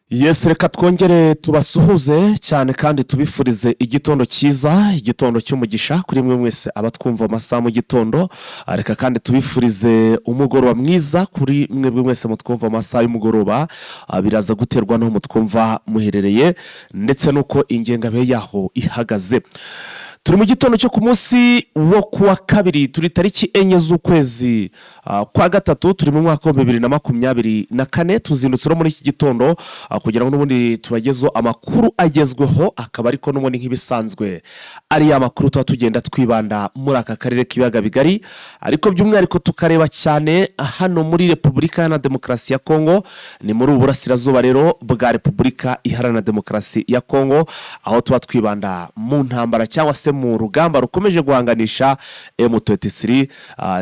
Yes, reka twongere tubasuhuze cyane kandi tubifurize igitondo cyiza, igitondo cy'umugisha kuri mwe mwese abatwumva amasaha mu gitondo. Reka kandi tubifurize umugoroba mwiza kuri mwebwe mwese mutwumva amasaha y'umugoroba. Biraza guterwa n'aho mutwumva muherereye ndetse n'uko ingengabihe yaho ihagaze. Turi mu gitondo cyo ku munsi wo kuwa kabiri, turi tariki 4 z'ukwezi kwa gatatu, turi mu mwaka wa 2024. Tuzindutse no muri iki gitondo kugira ngo n'ubundi tubagezeho amakuru agezweho, akaba ariko n'ubundi nk'ibisanzwe ari ya makuru tuba tugenda twibanda muri aka karere k'ibiyaga bigari, ariko by'umwihariko tukareba cyane hano muri Repubulika Iharanira Demokarasi ya Kongo. Ni muri ubu burasirazuba rero bwa Repubulika Iharanira Demokarasi ya Kongo, aho tuba twibanda mu ntambara cyangwa se mu rugamba rukomeje guhanganisha M23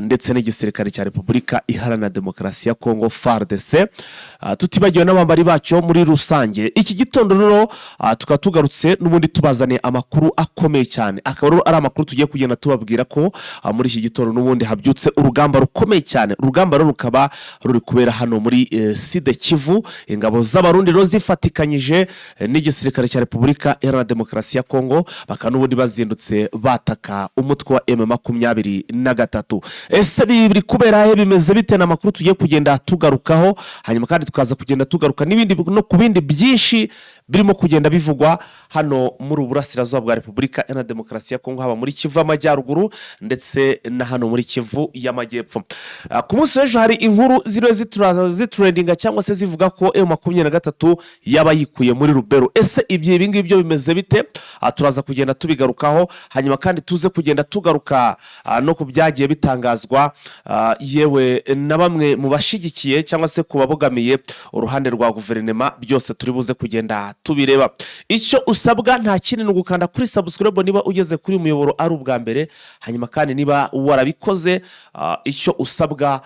ndetse n'igisirikare cya Repubulika Iharanira Demokarasi ya Kongo, FARDC, tutibagiwe n'abambari bacyo muri rusange. Iki gitondo rero tukaba tugarutse n'ubundi tubazaniye amakuru akomeye cyane, akaba rero ari amakuru tugiye kugenda tubabwira ko muri iki gitondo n'ubundi habyutse urugamba rukomeye cyane. Urugamba rero rukaba ruri kubera hano muri Sud Kivu, ingabo z'Abarundi rero zifatikanyije n'igisirikare cya Repubulika Iharanira Demokarasi ya Kongo, bakaba n'ubundi bazindutse bataka umutwe wa M23. Ese biri kubera he? Bimeze bite? Ni amakuru tugiye kugenda tugarukaho, hanyuma kandi tukaza kugenda tugaruka n'ibindi no ku bindi byinshi birimo kugenda bivugwa hano muri ubu burasirazuba bwa Repubulika Iharanira Demokarasi ya Kongo, haba muri Kivu y'Amajyaruguru ndetse na hano muri Kivu y'Amajyepfo. Ku munsi w'ejo hari inkuru ziriwe zitrendinga cyangwa se zivuga ko M23 yaba yikuye muri Rubero. Ese ibyo ibi ngibyo bimeze bite? Turaza kugenda tubigarukaho, hanyuma kandi tuze kugenda tugaruka no ku byagiye bitangazwa yewe na bamwe mu bashyigikiye cyangwa se ku babogamiye uruhande rwa guverinoma. Byose turi buze kugenda tubireba. Icyo usabwa nta kindi, ni ugukanda kuri subscribe niba ugeze kuri uyu muyoboro ari ubwa mbere. Hanyuma kandi niba warabikoze, icyo usabwa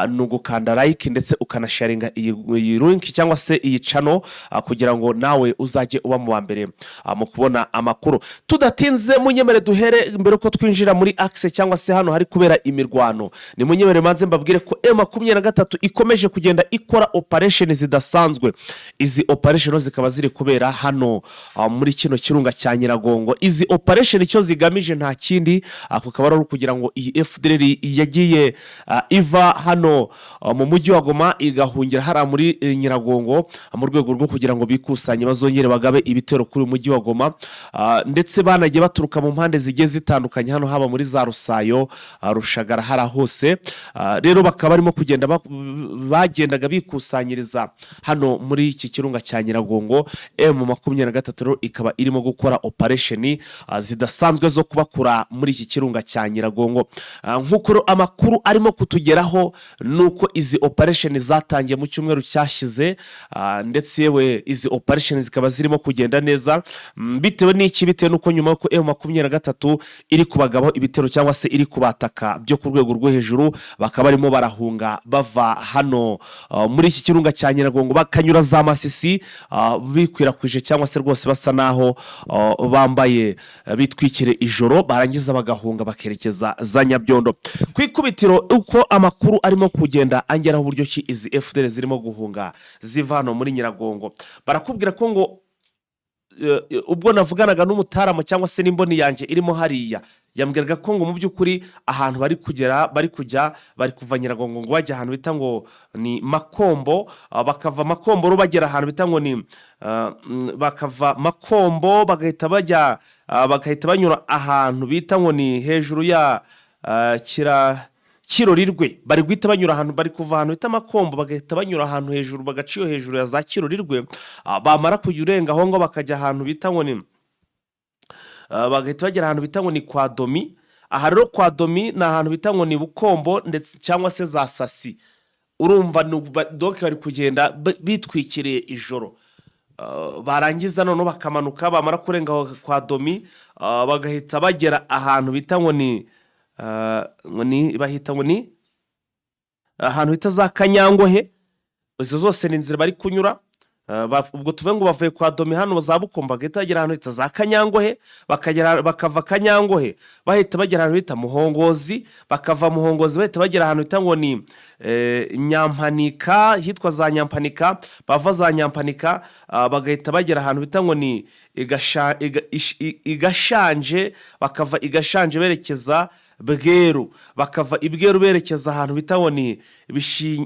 ni ugukanda like ndetse ukanasharinga iyi link cyangwa se iyi channel, kugira ngo nawe uzajye uba mu wa mbere mu kubona amakuru. Tudatinze, munyemere duhere mbere uko twinjira muri axe cyangwa se hano hari kubera imirwano. Ni munyemere maze mbabwire ko M23 ikomeje kugenda ikora operation zidasanzwe. Izi operation zikaba ziri kubera hano muri kino kirunga cya Nyiragongo. Izi operation icyo zigamije nta kindi, kukaba ari ukugira ngo iyi FDLR yagiye iva hano mu mujyi wa Goma igahungira hariya muri Nyiragongo, mu rwego rwo kugira ngo bikusanye bazongere bagabe ibitero kuri uyu mujyi wa Goma, ndetse banagiye baturuka mu mpande zigiye zitandukanye hano, haba muri za Rusayo, Rushagara, hariya hose. Rero bakaba barimo kugenda bagendaga bikusanyiriza hano muri iki kirunga cya Nyiragongo. M23 rero ikaba irimo gukora operation zidasanzwe zo kubakura muri iki kirunga cya Nyiragongo. Nk'uko rero amakuru arimo kutugeraho, ni uko izi operation zatangiye mu cyumweru cyashize, ndetse yewe izi operation zikaba zirimo kugenda neza. Bitewe n'iki? Bitewe n'uko nyuma y'uko M23 iri kubagabaho ibitero cyangwa se iri kubataka byo ku rwego rwo hejuru, bakaba barimo barahunga bava hano muri iki kirunga cya Nyiragongo, bakanyura za Masisi, bikwirakwije cyangwa se rwose basa naho bambaye bitwikire ijoro, barangiza bagahunga bakerekeza za Nyabyondo. Ku ikubitiro, uko amakuru arimo kugenda angeraho uburyo ki izi FDLR zirimo guhunga ziva hano muri Nyiragongo, barakubwira ko ngo ubwo navuganaga n'umutaramu cyangwa se n'imboni yanjye irimo hariya, yambwiraga ko ngo mu by'ukuri ahantu bari kugera, bari kujya, bari kuva Nyiragongo ngo bajya ahantu bita ngo ni Makombo, bakava Makombo rero bagera ahantu bita ngo ni bakava Makombo bagahita bajya, bagahita banyura ahantu bita ngo ni hejuru ya kira Kirorirwe. Bari guhita banyura ahantu, bari kuva ahantu bita Makombo, bagahita banyura ahantu hejuru, bagaca iyo hejuru ya za Kirorirwe, bamara kujya urenga aho ngaho bakajya ahantu bita ngo ni bagahita bagera ahantu bita ngo ni kwa Domi. Aha rero kwa Domi ni ahantu bita ngo ni Bukombo ndetse cyangwa se za Sasi. Urumva donc bari kugenda bitwikiriye ijoro, barangiza noneho bakamanuka, bamara kurenga aho kwa Domi, bagahita bagera ahantu bita ngo ni bahita ngo ni ahantu bita za Kanyangohe. Izo zose ni inzira bari kunyura. Ubwo tuvuge ngo bavuye kwa Domi hano za Bukombe, bagahita bagera ahantu hita za Kanyangohe, bakagera, bakava Kanyangohe bahita bagera ahantu hita Muhongozi, bakava Muhongozi bahita bagera ahantu hita ngo ni Nyampanika, hitwa za Nyampanika. Bava za Nyampanika, bagahita bagera ahantu bita ngo ni Igashanje, bakava Igashanje berekeza Bweru, bakava i Bweru berekeza ahantu bita ngo ni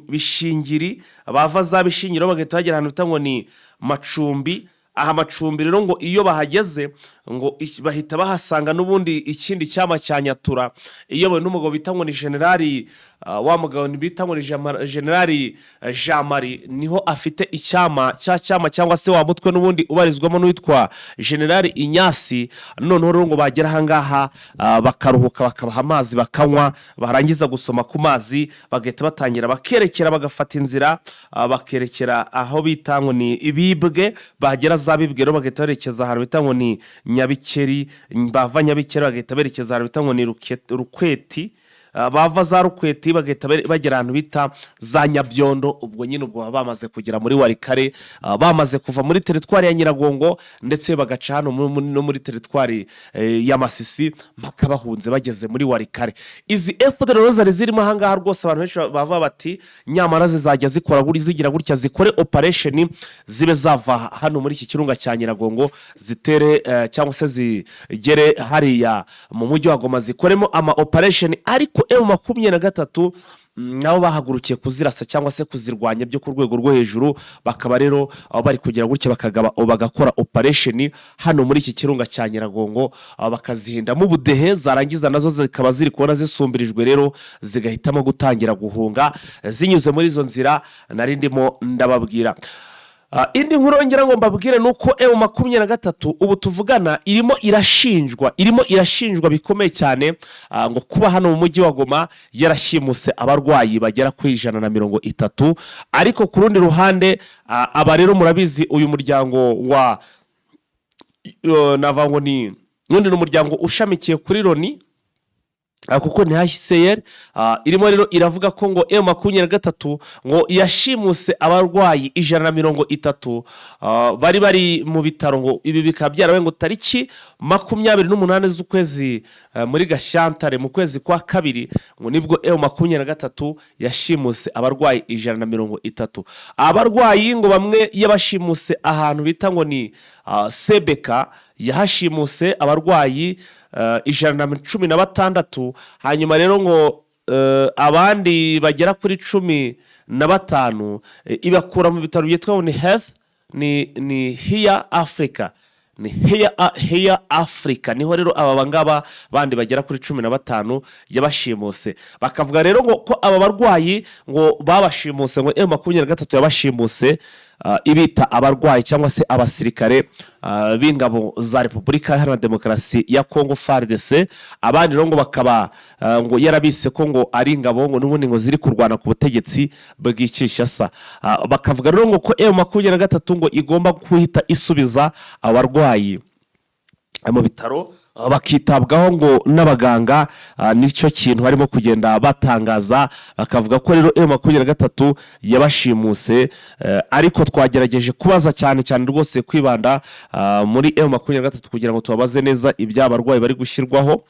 Bishingiri, bava za Bishingiro bagahita bagera ahantu bita ngo ni Macumbi. Aha Macumbi rero ngo iyo bahageze ngo bahita bahasanga n'ubundi ikindi cyama cya Nyatura iyobowe n'umugabo bita ngo ni generali, wa mugabo bita ngo ni generali Jean Marie. Niho afite icyama cya cyama cyangwa se wa mutwe n'ubundi ubarizwamo n'uwitwa generali Inyasi. Noneho rero ngo bagera ahangaha, bakaruhuka, bakabaha amazi bakanywa, barangiza gusoma ku mazi bagahita batangira bakerekera, bagafata inzira, bakerekera aho bita ngo ni Ibibwe. Bagera za Bibwe rero bagahita berekeza ahantu bita ngo ni Nyabikeri, bava Nyabikeri bagahita berekeza ahantu bita ngo ni Rukweti. Bava za Rukweti bagahita bagera ahantu bita za Nyabyondo. Ubwo nyine ubwo baba bamaze kugera muri Walikale, bamaze kuva muri teritwari ya Nyiragongo, ndetse bagaca hano no muri teritwari ya Masisi, mpaka bahunze bageze muri Walikale. Izi FDLR rero zari zirimo ahangaha rwose, abantu benshi bavuga bati nyamara zizajya zikora zigira gutya zikore operation, zibe zava hano muri iki kirunga cya Nyiragongo, zitere cyangwa se zigere hariya mu mujyi wa Goma, zikoremo ama operation. Ariko M23 nabo bahagurukiye kuzirasa cyangwa se kuzirwanya byo ku rwego rwo hejuru. Bakaba rero aho bari kugira gutya bakagaba, bagakora operation hano muri iki kirunga cya Nyiragongo, bakazihindamo ubudehe, zarangiza nazo zikaba ziri kubona zisumbirijwe rero, zigahitamo gutangira guhunga zinyuze muri izo nzira nari ndimo ndababwira. Indi nkuru ngira ngo mbabwire ni uko M23 ubu tuvugana irimo irashinjwa bikomeye cyane, ngo kuba hano mu mujyi wa Goma yarashimuse abarwayi bagera ku 130. Ariko ku rundi ruhande, aba rero murabizi, uyu muryango wa navuga ngo ni n'undi ni umuryango ushamikiye kuri Loni, kuko ni HCR, irimo rero iravuga ko ngo M23 ngo yashimuse abarwayi 130, bari mu bitaro. Ngo ibi bikaba byarabaye ngo tariki 28 z'ukwezi muri Gashyantare, mu kwezi kwa kabiri, ngo nibwo M23 yashimuse abarwayi 130. Abarwayi ngo bamwe yabashimuse ahantu bita ngo ni Sebeka, yahashimuse abarwayi 116. Hanyuma rero ngo abandi bagera kuri 15 ibakura mu bitaro byitwa ngo ni health ni Hear Africa, ni Hear Africa. Niho rero aba ngaba bandi bagera kuri 15 yabashimuse. Bakavuga rero ngo ko aba barwayi ngo babashimuse, ngo M23 yabashimuse ibita abarwayi cyangwa se abasirikare b'ingabo za Repubulika Iharanira Demokarasi ya Kongo, FARDC. Abandi rero ngo bakaba ngo yarabise ko ngo ari ingabo ngo n'ubundi ngo ziri kurwana ku butegetsi bw'i Kinshasa. Bakavuga rero ngo ko M23 ngo igomba guhita isubiza abarwayi mu bitaro, bakitabwaho ngo n'abaganga. Nicyo kintu barimo kugenda batangaza, bakavuga ko rero M23 yabashimuse. Ariko twagerageje kubaza cyane cyane rwose, kwibanda muri M23 kugira ngo tubabaze neza iby'aba barwayi bari gushyirwaho.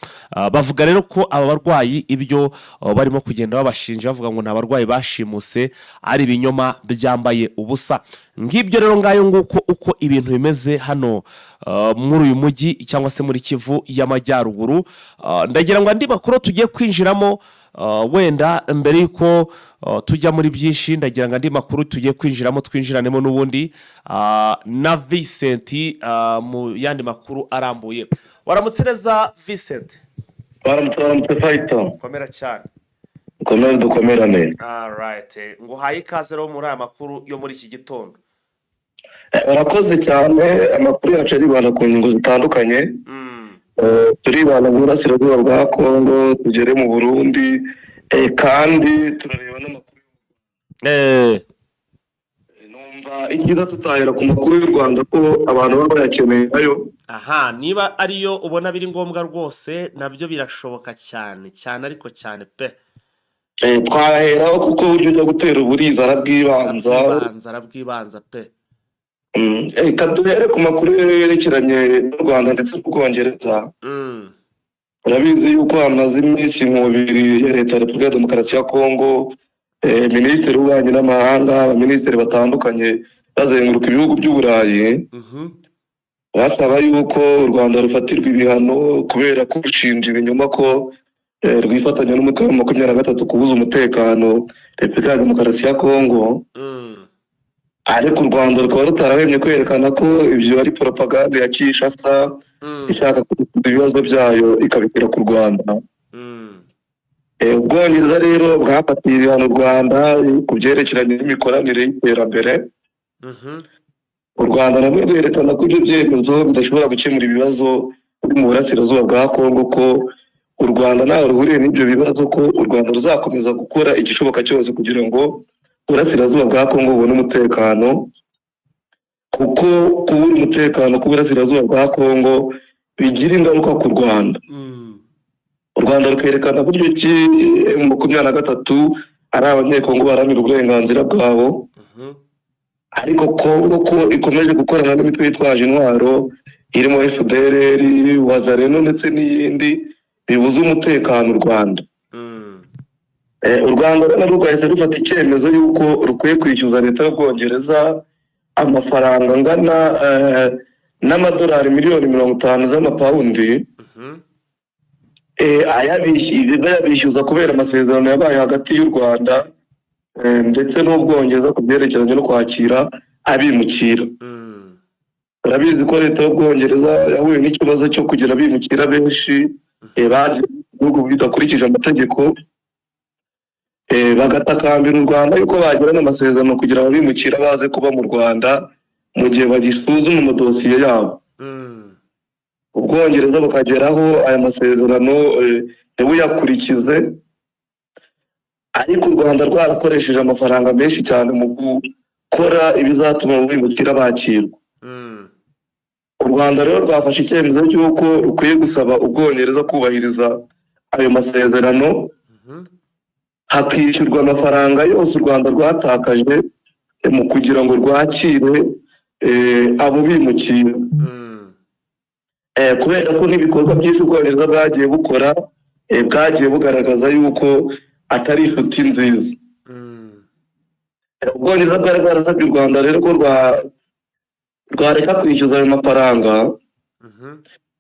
Bavuga rero ko aba barwayi ibyo barimo kugenda babashinja bavuga ngo ni abarwayi bashimuse ari ibinyoma byambaye ubusa. Ngibyo rero, ngayo nguko uko ibintu bimeze hano muri uyu mujyi cyangwa se muri Kivu y'Amajyaruguru. Ndagira ngo andi makuru tugiye kwinjiramo, wenda mbere y'uko tujya muri byinshi, ndagira ngo andi makuru tugiye kwinjiramo twinjiranemo n'ubundi na Vincent mu yandi makuru arambuye. Waramutse neza, Vincent? Baramutse, baramutse, fayita. Komera cyane. Dukomere, dukomerane. Alright, nguhaye ikaze rero muri aya makuru yo muri iki gitondo. Urakoze cyane. Amakuru yacu aribanda ku ngingo zitandukanye. Turibanda mu burasirazuba bwa Kongo, tugere mu Burundi, kandi turareba n'amakuru. Numva icyiza tutahera ku makuru y'u Rwanda, ko abantu baba bayakeneye nayo. Aha, niba ariyo ubona biri ngombwa rwose, nabyo birashoboka cyane cyane, ariko cyane pe. Twaheraho kuko buryo ujya gutera uburiza arabwibanza. Arabwibanza, arabwibanza pe. Reka duhere ku makuru yerekeranye n'u Rwanda ndetse n'Ubwongereza. Urabizi yuko hamaze iminsi nkubiri ya Leta ya Repubulika ya Demokarasi ya Kongo, Minisitiri w'Ububanyi n'Amahanga, abaminisitiri batandukanye bazenguruka ibihugu by'Uburayi basaba yuko u Rwanda rufatirwa ibihano kubera kurushinja ibinyoma ko rwifatanya n'umutwe wa 23 kubuza umutekano Repubulika ya Demokarasi ya Kongo. Ariko u Rwanda rukaba rutarahwemye kwerekana ko ibyo ari propaganda ya Kinshasa ishaka kudukuza ibibazo byayo ikabishyira ku Rwanda. Ubwongereza rero bwafatiye ibihano u Rwanda ku byerekeranye n'imikoranire y'iterambere. U Rwanda narwo rwerekana ko ibyo byemezo bidashobora gukemura ibibazo biri mu burasirazuba bwa Kongo, ko u Rwanda ntaho ruhuriye n'ibyo bibazo, ko u Rwanda ruzakomeza gukora igishoboka cyose kugira ngo uburasirazuba bwa Kongo bubone umutekano, kuko kubura umutekano k'uburasirazuba bwa Kongo bigira ingaruka ku Rwanda. U Rwanda rukerekana buryo ki M23 ari Abanyekongo baharanira uburenganzira bwabo, ariko Kongo ko ikomeje gukorana n'imitwe yitwaje intwaro irimo FDLR, Wazalendo ndetse n'iyindi, bibuza umutekano u Rwanda. U Rwanda rero narwo rwahise rufata icyemezo y'uko rukwiye kwishyuza Leta y'Ubwongereza amafaranga angana n'amadolari miliyoni 50 z'amapawundi, bayabishyuza kubera amasezerano yabaye hagati y'u Rwanda ndetse n'Ubwongereza ku byerekeranye no kwakira abimukira. Urabizi ko Leta y'Ubwongereza yahuye n'ikibazo cyo kugira abimukira benshi baje mu bihugu bidakurikije amategeko, bagatakambira u Rwanda yuko bagirana amasezerano kugira ngo abimukira baze kuba mu Rwanda mu gihe bagisuzuma amadosiye yabo. Ubwongereza bukageraho aya masezerano ntibuyakurikize, ariko u Rwanda rwarakoresheje amafaranga menshi cyane mu gukora ibizatuma abimukira bakirwa. U Rwanda rero rwafashe icyemezo cy'uko rukwiye gusaba Ubwongereza kubahiriza ayo masezerano, hakishyurwa amafaranga yose u Rwanda rwatakaje mu kugira ngo rwakire abo bimukira. Kubera ko n'ibikorwa byinshi Ubwongereza bwagiye bukora bwagiye bugaragaza yuko atari inshuti nziza. Ubwongereza bwari bwarasabye u Rwanda rero ko rwareka kwishyuza ayo mafaranga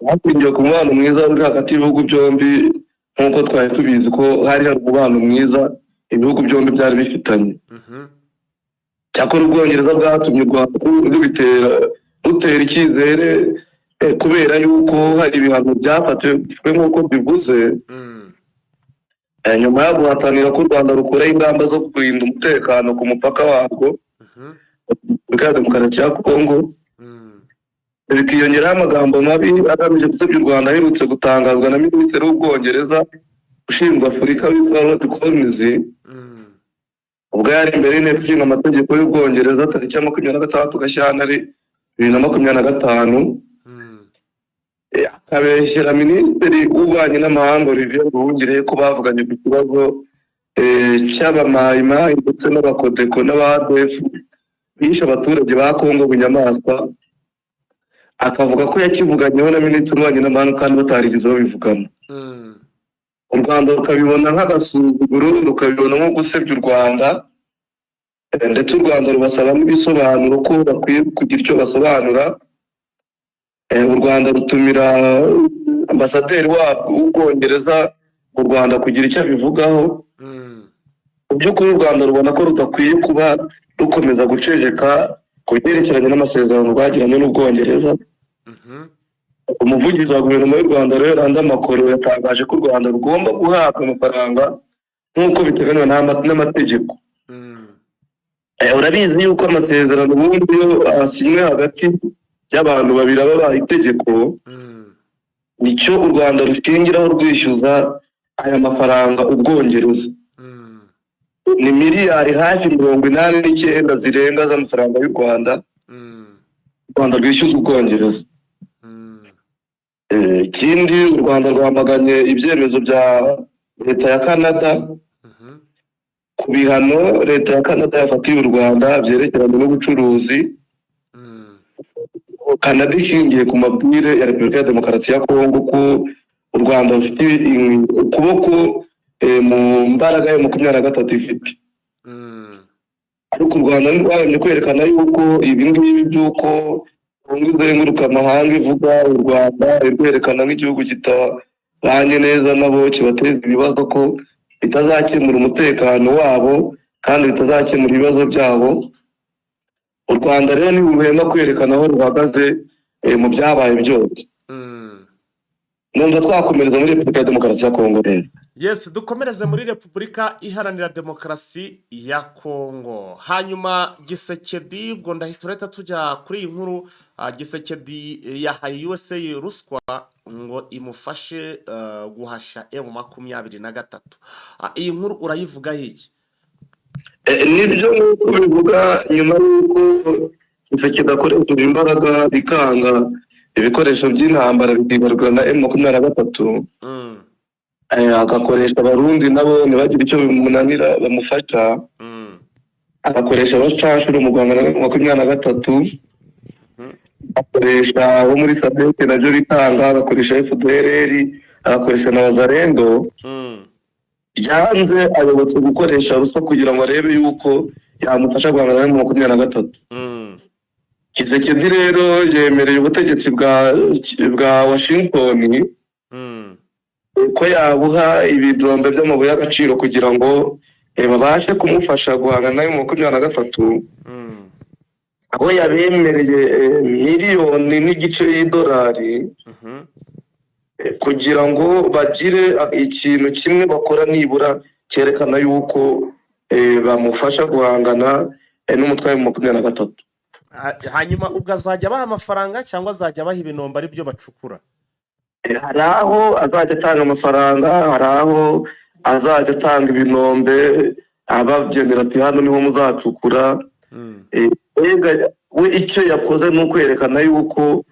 hashingiwe ku mubano mwiza uri hagati y'ibihugu byombi, nk'uko twari tubizi ko hari umubano mwiza ibihugu byombi byari bifitanye. Cyakora Ubwongereza bwatumye u Rwanda rutera icyizere, kubera yuko hari ibihano byafatiwe nk'uko bivuze. Nyuma yo guhatanira ko u Rwanda rukuraho ingamba zo kurinda umutekano ku mupaka warwo Repubulika ya Demokarasi ya Kongo, bikiyongeraho amagambo mabi agamije gusebya u Rwanda aherutse gutangazwa na Minisitiri w'Ubwongereza ushinzwe Afurika witwa Lord Commons, ubwo yari imbere y'Inteko Ishinga Amategeko y'Ubwongereza tariki ya 26 Gashyantare 2025, akabeshyera Minisitiri w'Ububanyi n'Amahanga Olivier Nduhungirehe ko bavuganye ku kibazo cy'Abamayimayi ndetse n'Abakodeko n'aba ADF bishe abaturage ba Kongo bunyamaswa, akavuga ko yakivuganyeho na Minisitiri w'Ububanyi n'Amahanga kandi batarigeze babivugana. U Rwanda rukabibona nk'agasuzuguro, rukabibona nko gusebya u Rwanda, ndetse u Rwanda rubasaba n'ibisobanuro ko bakwiye kugira icyo basobanura. U Rwanda rutumira ambasaderi wabwo w'Ubwongereza mu Rwanda kugira icyo abivugaho. Mu by'ukuri u Rwanda rubona ko rudakwiye kuba rukomeza guceceka ku byerekeranye n'amasezerano rwagiranye n'Ubwongereza. Umuvugizi wa Guverinoma y'u Rwanda rero, Landa Makoro, yatangaje ko u Rwanda rugomba guhabwa amafaranga nk'uko biteganywa n'amategeko. Urabizi yuko amasezerano ubundi iyo asinywe hagati y'abantu babiri aba abaye itegeko. Nicyo u Rwanda rushingiraho rwishyuza aya mafaranga Ubwongereza. Ni miliyari hafi 89 zirenga z'amafaranga y'u Rwanda u Rwanda rwishyuza Ubwongereza. Ikindi, u Rwanda rwamaganye ibyemezo bya Leta ya Canada ku bihano Leta ya Canada yafatiye u Rwanda byerekeranye n'ubucuruzi. Canada ishingiye ku mabwire ya Repubulika ya Demokarasi ya Kongo ko u Rwanda rufite ukuboko mu mbaraga ya 23 ifite. Ariko u Rwanda ntirwahemye kwerekana yuko ibi ngibi by'uko Kongo izenguruka amahanga ivuga u Rwanda irwerekana nk'igihugu kitabanye neza nabo, kibateza ibibazo, ko bitazakemura umutekano wabo kandi bitazakemura ibibazo byabo. U Rwanda rero ntiruhema kwerekana aho ruhagaze mu byabaye byose. Numva twakomereza muri Repubulika ya Demokarasi ya Kongo rero. Yes, dukomereze muri Repubulika Iharanira Demokarasi ya Kongo. Hanyuma Gisekedi, ubwo ndahita urahita tujya kuri iyi nkuru. Gisekedi yahaye USA ruswa ngo imufashe guhasha M23. Iyi nkuru urayivugaho iki? Nibyo, nk'uko bivuga, nyuma y'uko Tshisekedi akoresheje imbaraga bikanga, ibikoresho by'intambara bikigarurwa na M23, agakoresha Abarundi nabo ntibagire icyo bimunanira bamufasha, agakoresha abacanshuro mu guhangana na M23, akoresha abo muri SADC nabyo bikanga, agakoresha FDLR, agakoresha na Wazalendo, byanze, ayobotse gukoresha ruswa kugira ngo arebe yuko yamufasha guhangana na M23. Tshisekedi rero yemereye ubutegetsi bwa Washington ko yabuha ibirombe by'amabuye y'agaciro kugira ngo babashe kumufasha guhangana na M23, aho yabemereye 1.5 miliyoni y'idolari kugira ngo bagire ikintu kimwe bakora nibura cyerekana yuko bamufasha guhangana n'umutwe wa 23. Hanyuma ubwo azajya abaha amafaranga cyangwa azajya abaha ibinombe ari byo bacukura? Hari aho azajya atanga amafaranga, hari aho azajya atanga ibinombe, ababyemera ati: "Hano niho muzacukura." Mbega we icyo yakoze ni ukwerekana yuko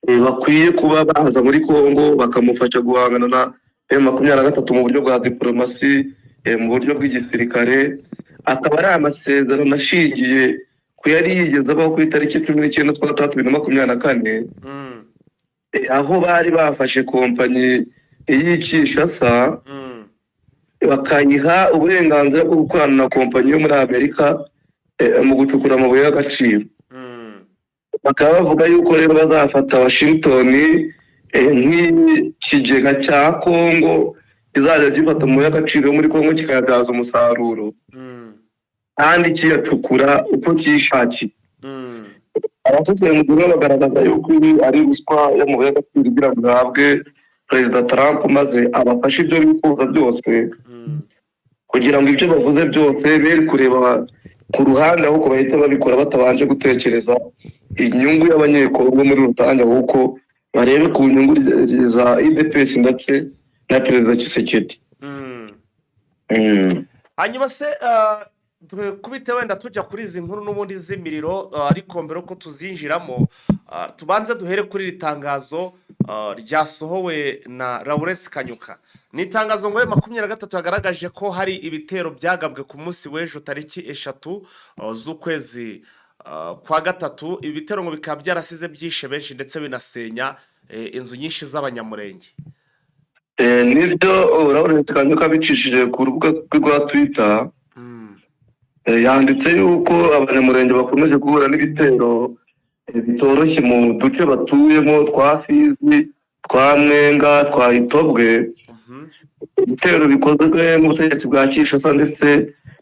bakwiye kuba baza muri Kongo bakamufasha guhangana na M23 mu buryo bwa diporomasi, mu buryo bw'igisirikare. Akaba ari amasezerano ashingiye ku yari yigeze abaho ku itariki 19 z'ukwa gatandatu 2024, aho bari bafashe kompanyi y'i Kinshasa bakayiha uburenganzira bwo gukorana na kompanyi yo muri Amerika mu gucukura amabuye y'agaciro. Bakaba bavuga yuko rero bazafata Washington nk'ikigega cya Kongo kizajya gifata amabuye y'agaciro yo muri Kongo kikayabyaza umusaruro kandi kiyacukura uko cyishakiye. Abasesenguzi bagaragaza yuko ibi ari ruswa y'amabuye y'agaciro igira ngo ihabwe Perezida Trump maze abafashe ibyo bifuza byose, kugira ngo ibyo bavuze byose bere kureba ku ruhande, ahubwo bahite babikora batabanje gutekereza inyungu y'Abanyekongo muri rusange, ahubwo barebe ku nyungu za UDPS ndetse na Perezida Tshisekedi. Hanyuma se kubite wenda tujya kuri izi nkuru n'ubundi z'imiriro, ariko mbere yuko tuzinjiramo, tubanze duhere kuri iri tangazo ryasohowe na Lawrence Kanyuka. Ni itangazo ngo 23 yagaragaje ko hari ibitero byagabwe ku munsi w'ejo tariki 3 z'ukwezi kwa gatatu. Ibi bitero ngo bikaba byarasize byishe benshi ndetse binasenya inzu nyinshi z'Abanyamurenge. Nibyo, Lawrence Kanyuka abicishije ku rubuga rwe rwa Twitter, yanditse yuko Abanyamurenge bakomeje guhura n'ibitero bitoroshye mu duce batuyemo twa Fizi, twa Mwenga, twa Itobwe, ibitero bikozwe n'ubutegetsi bwa Kinshasa ndetse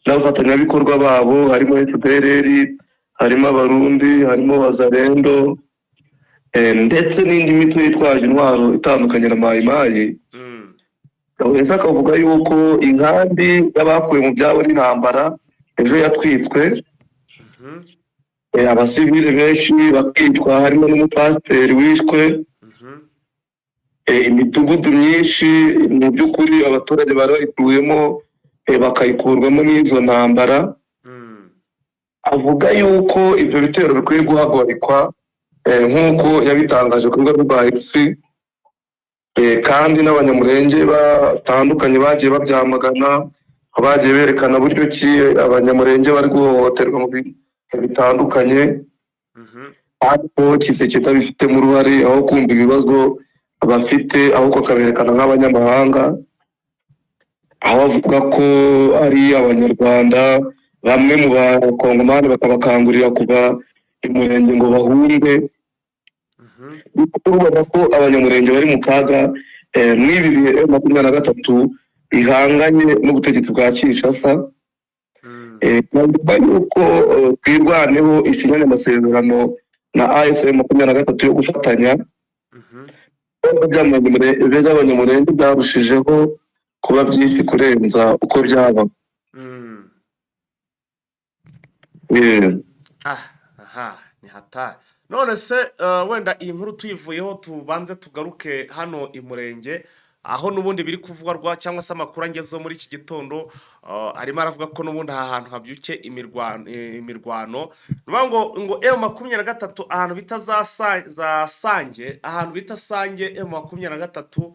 n'abafatanyabikorwa babo, harimo FDLR, harimo Abarundi, harimo Wazalendo, ndetse n'indi mitwe yitwaje intwaro itandukanye na Mayimayi. Lawrence akavuga yuko inkambi y'abakuwe mu byabo n'intambara ejo yatwitswe, abasivile benshi bakicwa, harimo n'umupasiteri wishwe, imidugudu myinshi mu by'ukuri abaturage bari bayituyemo bakayikurwamo n'izo ntambara. Avuga yuko ibyo bitero bikwiye guhagarikwa, nk'uko yabitangaje ku rubuga rwa X, kandi n'Abanyamurenge batandukanye bagiye babyamagana, bagiye berekana buryo ki Abanyamurenge bari guhohoterwa mu bihe bitandukanye. Ariko Tshisekedi abifitemo uruhare, aho kumva ibibazo bafite, ahubwo akaberekana nk'abanyamahanga, aho avuga ko ari Abanyarwanda, bamwe mu Bakongomani bakabakangurira kuva Imurenge ngo bahunge. Ubona ko Abanyamurenge bari mu kaga mw'ibi bihe M23 ihanganye n'ubutegetsi bwa Kinshasa. Nyuma y'uko Twirwaneho isinyanye amasezerano na AFC M23 yo gufatanya, ibibazo by'Abanyamurenge byarushijeho kuba byinshi kurenza uko byaba. Aha ni hatari. None se wenda iyi nkuru tuyivuyeho, tubanze tugaruke hano i Murenge, aho n'ubundi biri kuvugwa rwa cyangwa se amakuru angezeho muri iki gitondo, arimo aravuga ko n'ubundi aha hantu habyuke imirwano. Ni ukuvuga ngo M23 ahantu bita za Sange, ahantu bita Sange, M23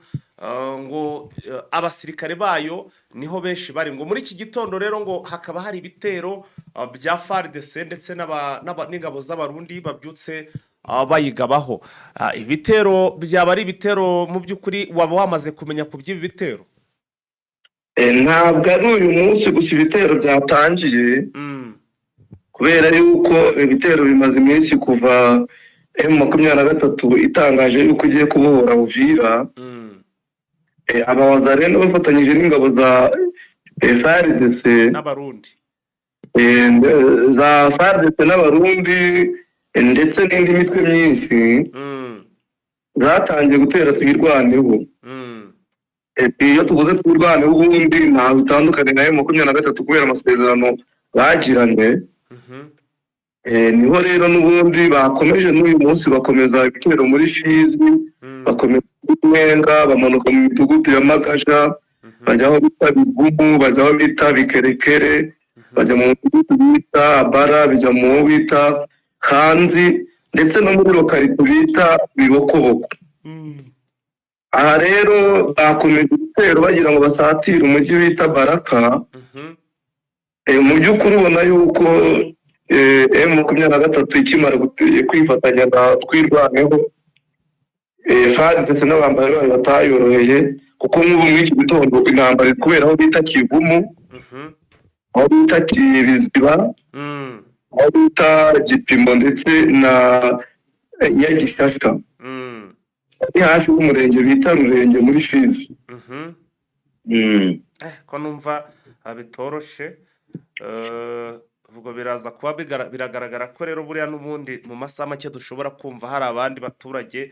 ngo abasirikare bayo niho benshi bari. Ngo muri iki gitondo rero ngo hakaba hari ibitero bya FARDC ndetse n'ingabo z'Abarundi babyutse bayigabaho. Ibitero byaba ari ibitero mu by'ukuri waba wamaze kumenya ku by'ibi bitero? Ntabwo ari uyu munsi gusa ibitero byatangiye, kubera yuko ibitero bimaze iminsi kuva M23 itangaje yuko igiye kubohora Uvira. Abawazalendo bafatanyije n'ingabo za FARDC n'Abarundi, za FARDC n'Abarundi, ndetse n'indi mitwe myinshi zatangiye gutera Twirwaneho. Iyo tuvuze Twirwaneho, ubundi ntaho bitandukanye na M23 kubera amasezerano bagiranye. Niho rero n'ubundi bakomeje n'uyu munsi, bakomeza ibitero muri Fizi, bakomeza muri Mwenga, bamanuka mu midugudu ya Magasha, bajya aho bita Bivumu, bajya aho bita Bikerekere, bajya mu mudugudu bita Abara, bijya mu wo bita Kanzi, ndetse no muri localité bita Bibokoboko. Aha rero bakomeje ibitero bagira ngo basatire umujyi bita Baraka. Mu by'ukuri ubona yuko M23 ikimara kwifatanya na Twirwaneho, FAR ndetse n'abambari bayo batayoroheye, kuko nk'ubu muri iki gitondo intambara iri kubera aho bita Kivumu, aho bita Kibiziba, aho bita Gipimo, ndetse na Nyagishasha, ari hafi y'umurenge bita Rurenge muri Fizi. Ko numva bitoroshe. Ubwo biraza kuba biragaragara ko rero buriya n'ubundi mu masaha make dushobora kumva hari abandi baturage,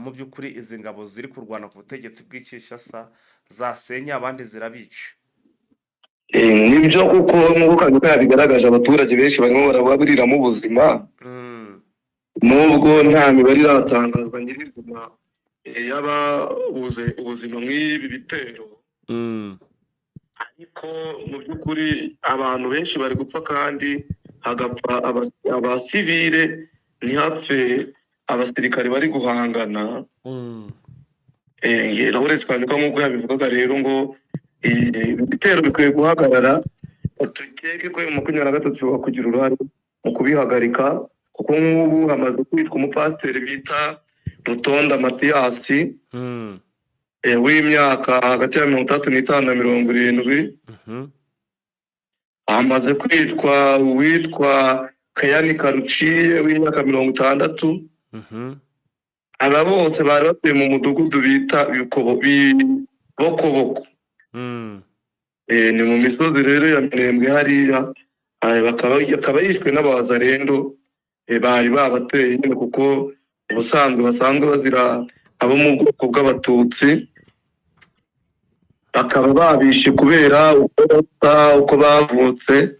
mu by'ukuri izi ngabo ziri kurwana ku butegetsi bw'i Kinshasa zasenya, abandi zirabica. Nibyo, kuko nk'uko Kabika yabigaragaje, abaturage benshi barimo barababuriramo ubuzima, nubwo nta mibare iratangazwa nyirizina y'ababuze ubuzima mw'ibi bitero, ariko mu by'ukuri abantu benshi bari gupfa, kandi hagapfa abasivile, ntihapfe abasirikare bari guhangana. Lawrence Kanyuka nk'uko yabivugaga rero ngo ibitero bikwiye guhagarara, tukeke ko M23 ishobora kugira uruhare mu kubihagarika, kuko nk'ubu hamaze kwitwa umupasiteri bita Rutonda Matiyasi, w'imyaka hagati ya 65 na 70. Hamaze kwitwa uwitwa Kayani Karuciye w'imyaka 60. Aba bose bari batuye mu mudugudu bita Bibokoboko. Ni mu misozi rero ya Minembwe hariya, akaba yishwe n'Abazarendo, bari babateye nyine, kuko ubusanzwe basanzwe bazira abo mu bwoko bw'Abatutsi, bakaba babishe kubera uko basa, uko bavutse.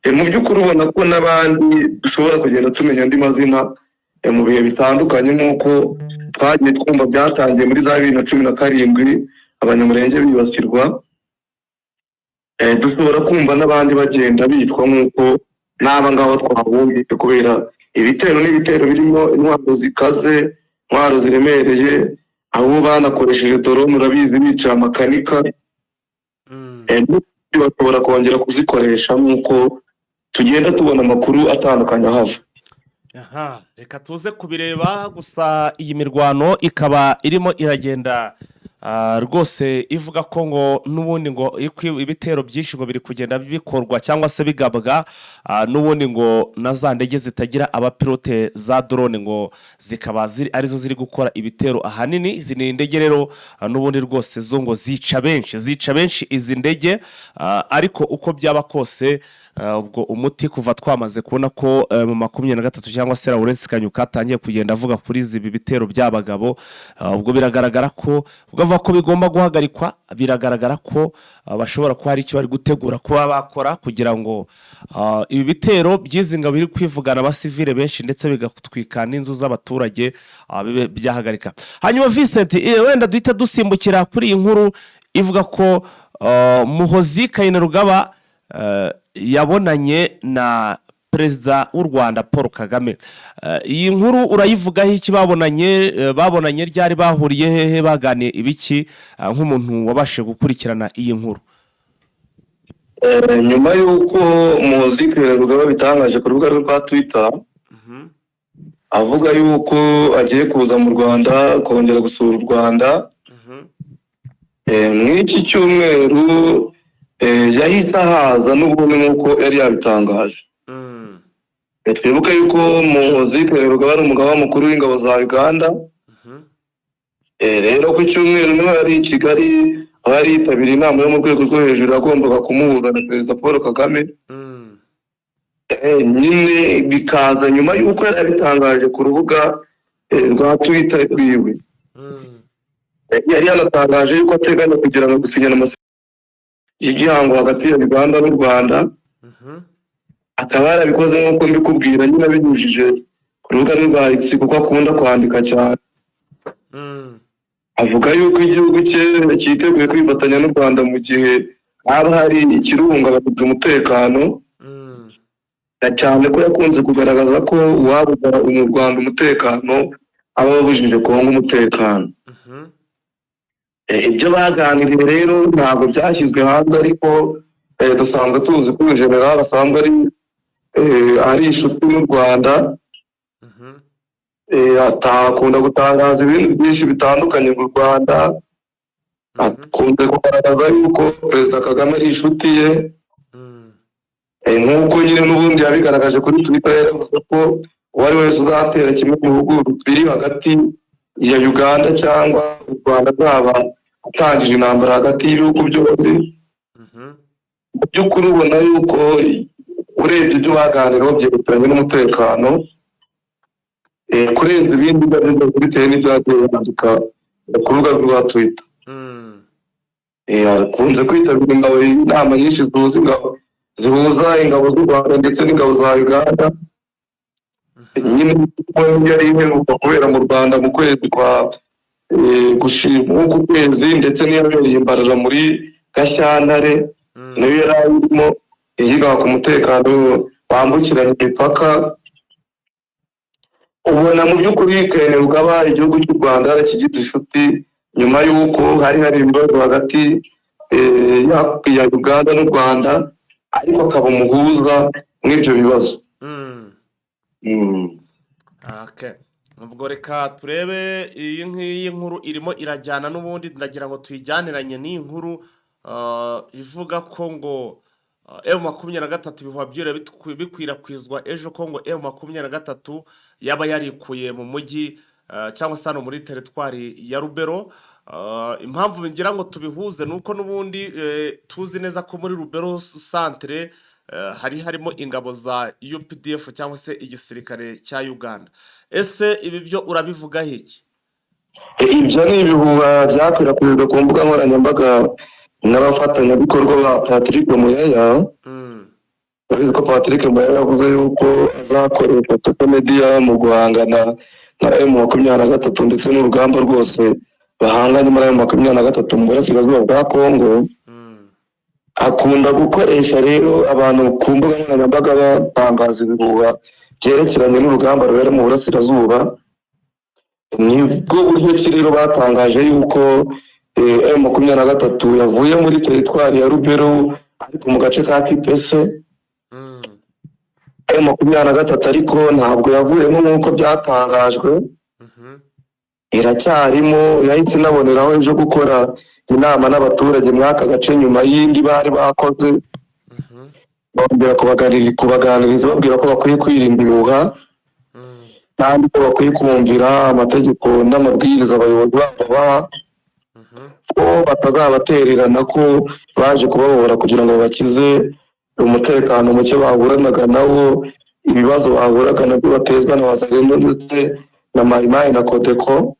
Mu by'ukuri ubona ko n'abandi dushobora kugenda tumenya andi mazina mu bihe bitandukanye, nk'uko twagiye twumva byatangiye muri za 2017 Abanyamurenge bibasirwa. Dushobora kumva n'abandi bagenda bitwa nk'uko n'aba ngaba twabumvise, kubera ibitero n'ibitero birimo intwaro zikaze, intwaro ziremereye, aho banakoresheje drone, urabizi, bica amakanika. N'ubundi bashobora kongera kuzikoresha nk'uko tugenda tubona amakuru atandukanye ahava. Aha, reka tuze kubireba. Gusa iyi mirwano ikaba irimo iragenda rwose ivuga ko ngo n'ubundi ngo ibitero byinshi ngo biri kugenda bikorwa cyangwa se bigabwa n'ubundi ngo na za ndege zitagira abapilote za drone, ngo zikaba ziri arizo ziri gukora ibitero ahanini. Izi ni indege rero n'ubundi rwose zo ngo zica benshi, zica benshi izi ndege. Ariko uko byaba kose, ubwo umuti kuva twamaze kubona ko mu 23 cyangwa se Lawrence Kanyuka atangiye kugenda avuga kuri ibi bitero by'abagabo, ubwo biragaragara ko ubwo avuga ko bigomba guhagarikwa, biragaragara ko bashobora kuba hari icyo bari gutegura kuba bakora kugira ngo ibi bitero by'izi ngabo biri kwivugana abasivile benshi ndetse bigatwika n'inzu z'abaturage bibe byahagarika. Hanyuma Vincent, wenda duhita dusimbukira kuri iyi nkuru ivuga ko Muhozi Kainerugaba yabonanye na Perezida w'u Rwanda Paul Kagame. Iyi nkuru urayivugaho iki? Babonanye babonanye ryari? Bahuriye hehe? Baganiye ibiki? Nk'umuntu wabashije gukurikirana iyi nkuru. Nyuma y'uko Muhozi Kainerugaba bitangaje ku rubuga rwe rwa Twitter avuga yuko agiye kuza mu Rwanda kongera gusura u Rwanda muri iki cyumweru, yahise ahaza n'ubundi nk'uko yari yabitangaje. Twibuke yuko Muhozi Kainerugaba ari umugaba mukuru w'ingabo za Uganda. Rero ku cyumweru niho yari i Kigali, aho yari yitabiriye inama yo mu rwego rwo hejuru yagombaga kumuhuza na Perezida Paul Kagame. Nyine bikaza nyuma y'uko yari yabitangaje ku rubuga rwa Twitter rwiwe. Yari yanatangaje yuko ateganya kugira ngo gusinyana amasezerano y'igihango hagati ya Uganda n'u Rwanda, akaba yarabikoze nk'uko mbikubwira nyine abinyujije ku rubuga rwe rwa X, kuko akunda kwandika cyane. Avuga yuko igihugu cye cyiteguye kwifatanya n'u Rwanda mu gihe haba hari ikirungabanyije umutekano, na cyane ko yakunze kugaragaza ko uwabuza mu Rwanda umutekano aba abujije Kongo umutekano. Ibyo baganiriye rero ntabwo byashyizwe hanze, ariko dusanzwe tuzi ko uyu general asanzwe ari inshuti n'u Rwanda. Atakunda gutangaza ibintu byinshi bitandukanye mu Rwanda. Akunze kugaragaza yuko Perezida Kagame ari inshuti ye. Nk'uko nyine n'ubundi yabigaragaje kuri Twitter, yaravuze ko uwo ari wese uzatera kimwe mu bihugu biri hagati ya Uganda cyangwa u Rwanda azaba atangije intambara hagati y'ibihugu byombi. Mu by'ukuri ubona yuko urebye ibyo baganiraho byerekeranye n'umutekano kurenza ibindi ibyo ari byo byose, bitewe n'ibyo yagiye yandika ku rubuga rwa Twitter. Akunze kwitabira ingabo, inama nyinshi zihuza ingabo z'u Rwanda ndetse n'ingabo za Uganda. Nyine yari iheruka kubera mu Rwanda mu kwezi kwa gushima nk'uku kwezi, ndetse n'iyabereye i Mbarara muri Gashyantare nayo yari arimo, yiga ku mutekano wambukiranya imipaka. Ubona mu by'ukuri Kainerugaba igihugu cy'u Rwanda yarakigize inshuti nyuma y'uko hari ibibazo hagati ya Uganda n'u Rwanda, ariko akaba umuhuza mw'ibyo bibazo. Okay. Ubwo reka turebe iyi ngiyi nkuru irimo irajyana n'ubundi, ndagira ngo tuyijyaniranye n'iyi nkuru ivuga ko ngo M23, ibihuha byiriwe bikwirakwizwa ejo ko ngo M23 yaba yarikuye mu mujyi cyangwa se hano muri teritwari ya Rubero. Impamvu ngira ngo tubihuze ni uko n'ubundi tuzi neza ko muri Rubero centre hari harimo ingabo za UPDF cyangwa se igisirikare cya Uganda. Ese ibi byo urabivugaho iki? Ibyo ni ibihuha byakwirakwijwe ku mbuga nkoranyambaga n'abafatanyabikorwa ba Patrick Muyaya. Urabizi ko Patrick Muyaya yavuze yuko azakoresha social media mu guhangana na M23 ndetse n'urugamba rwose bahanganye muri M23 mu burasirazuba bwa Kongo. Akunda gukoresha rero abantu ku mbuga nkoranyambaga batangaza ibihuha byerekeranye n'urugamba rubera mu burasirazuba. Nibwo buryo ki rero batangaje yuko M23 yavuye muri teritwari ya Rubero, ariko mu gace ka Kipese. M23 ariko ntabwo yavuyemo nk'uko byatangajwe, iracyarimo. Yahise inaboneraho ejo gukora inama n'abaturage muri aka gace nyuma y'indi bari bakoze, bongera kubaganiriza babwira ko bakwiye kwirinda ibihuha kandi ko bakwiye kumvira amategeko n'amabwiriza abayobozi babo babaha, ko batazabatererana, ko baje kubabohora kugira ngo babakize umutekano muke bahuranaga nawo, ibibazo bahuraga nabyo batezwa na Wazalendo ndetse na Mayimayi na Codeco.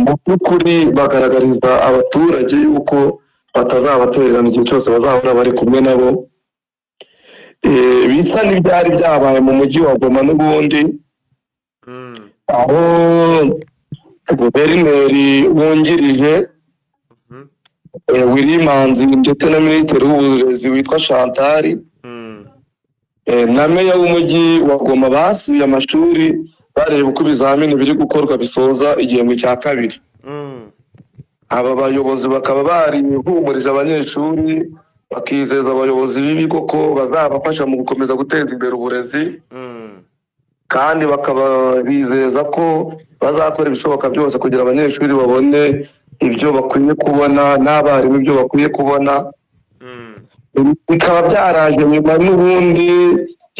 Mu by'ukuri bagaragariza abaturage yuko batazabatererana igihe cyose bazahora bari kumwe nabo. Bisa n'ibyari byabaye mu mujyi wa Goma n'ubundi, aho guverineri wungirije Willy Manzi ndetse na minisitiri w'uburezi witwa Chantal na meya w'umujyi wa Goma basuye amashuri bareba uko ibizamini biri gukorwa bisoza igihembwe cya kabiri. Aba bayobozi bakaba barihumurije abanyeshuri, bakizeza abayobozi b'ibigo ko bazabafasha mu gukomeza guteza imbere uburezi, kandi bakaba bizeza ko bazakora ibishoboka byose kugira abanyeshuri babone ibyo bakwiye kubona n'abarimu ibyo bakwiye kubona. Bikaba byaraje nyuma n'ubundi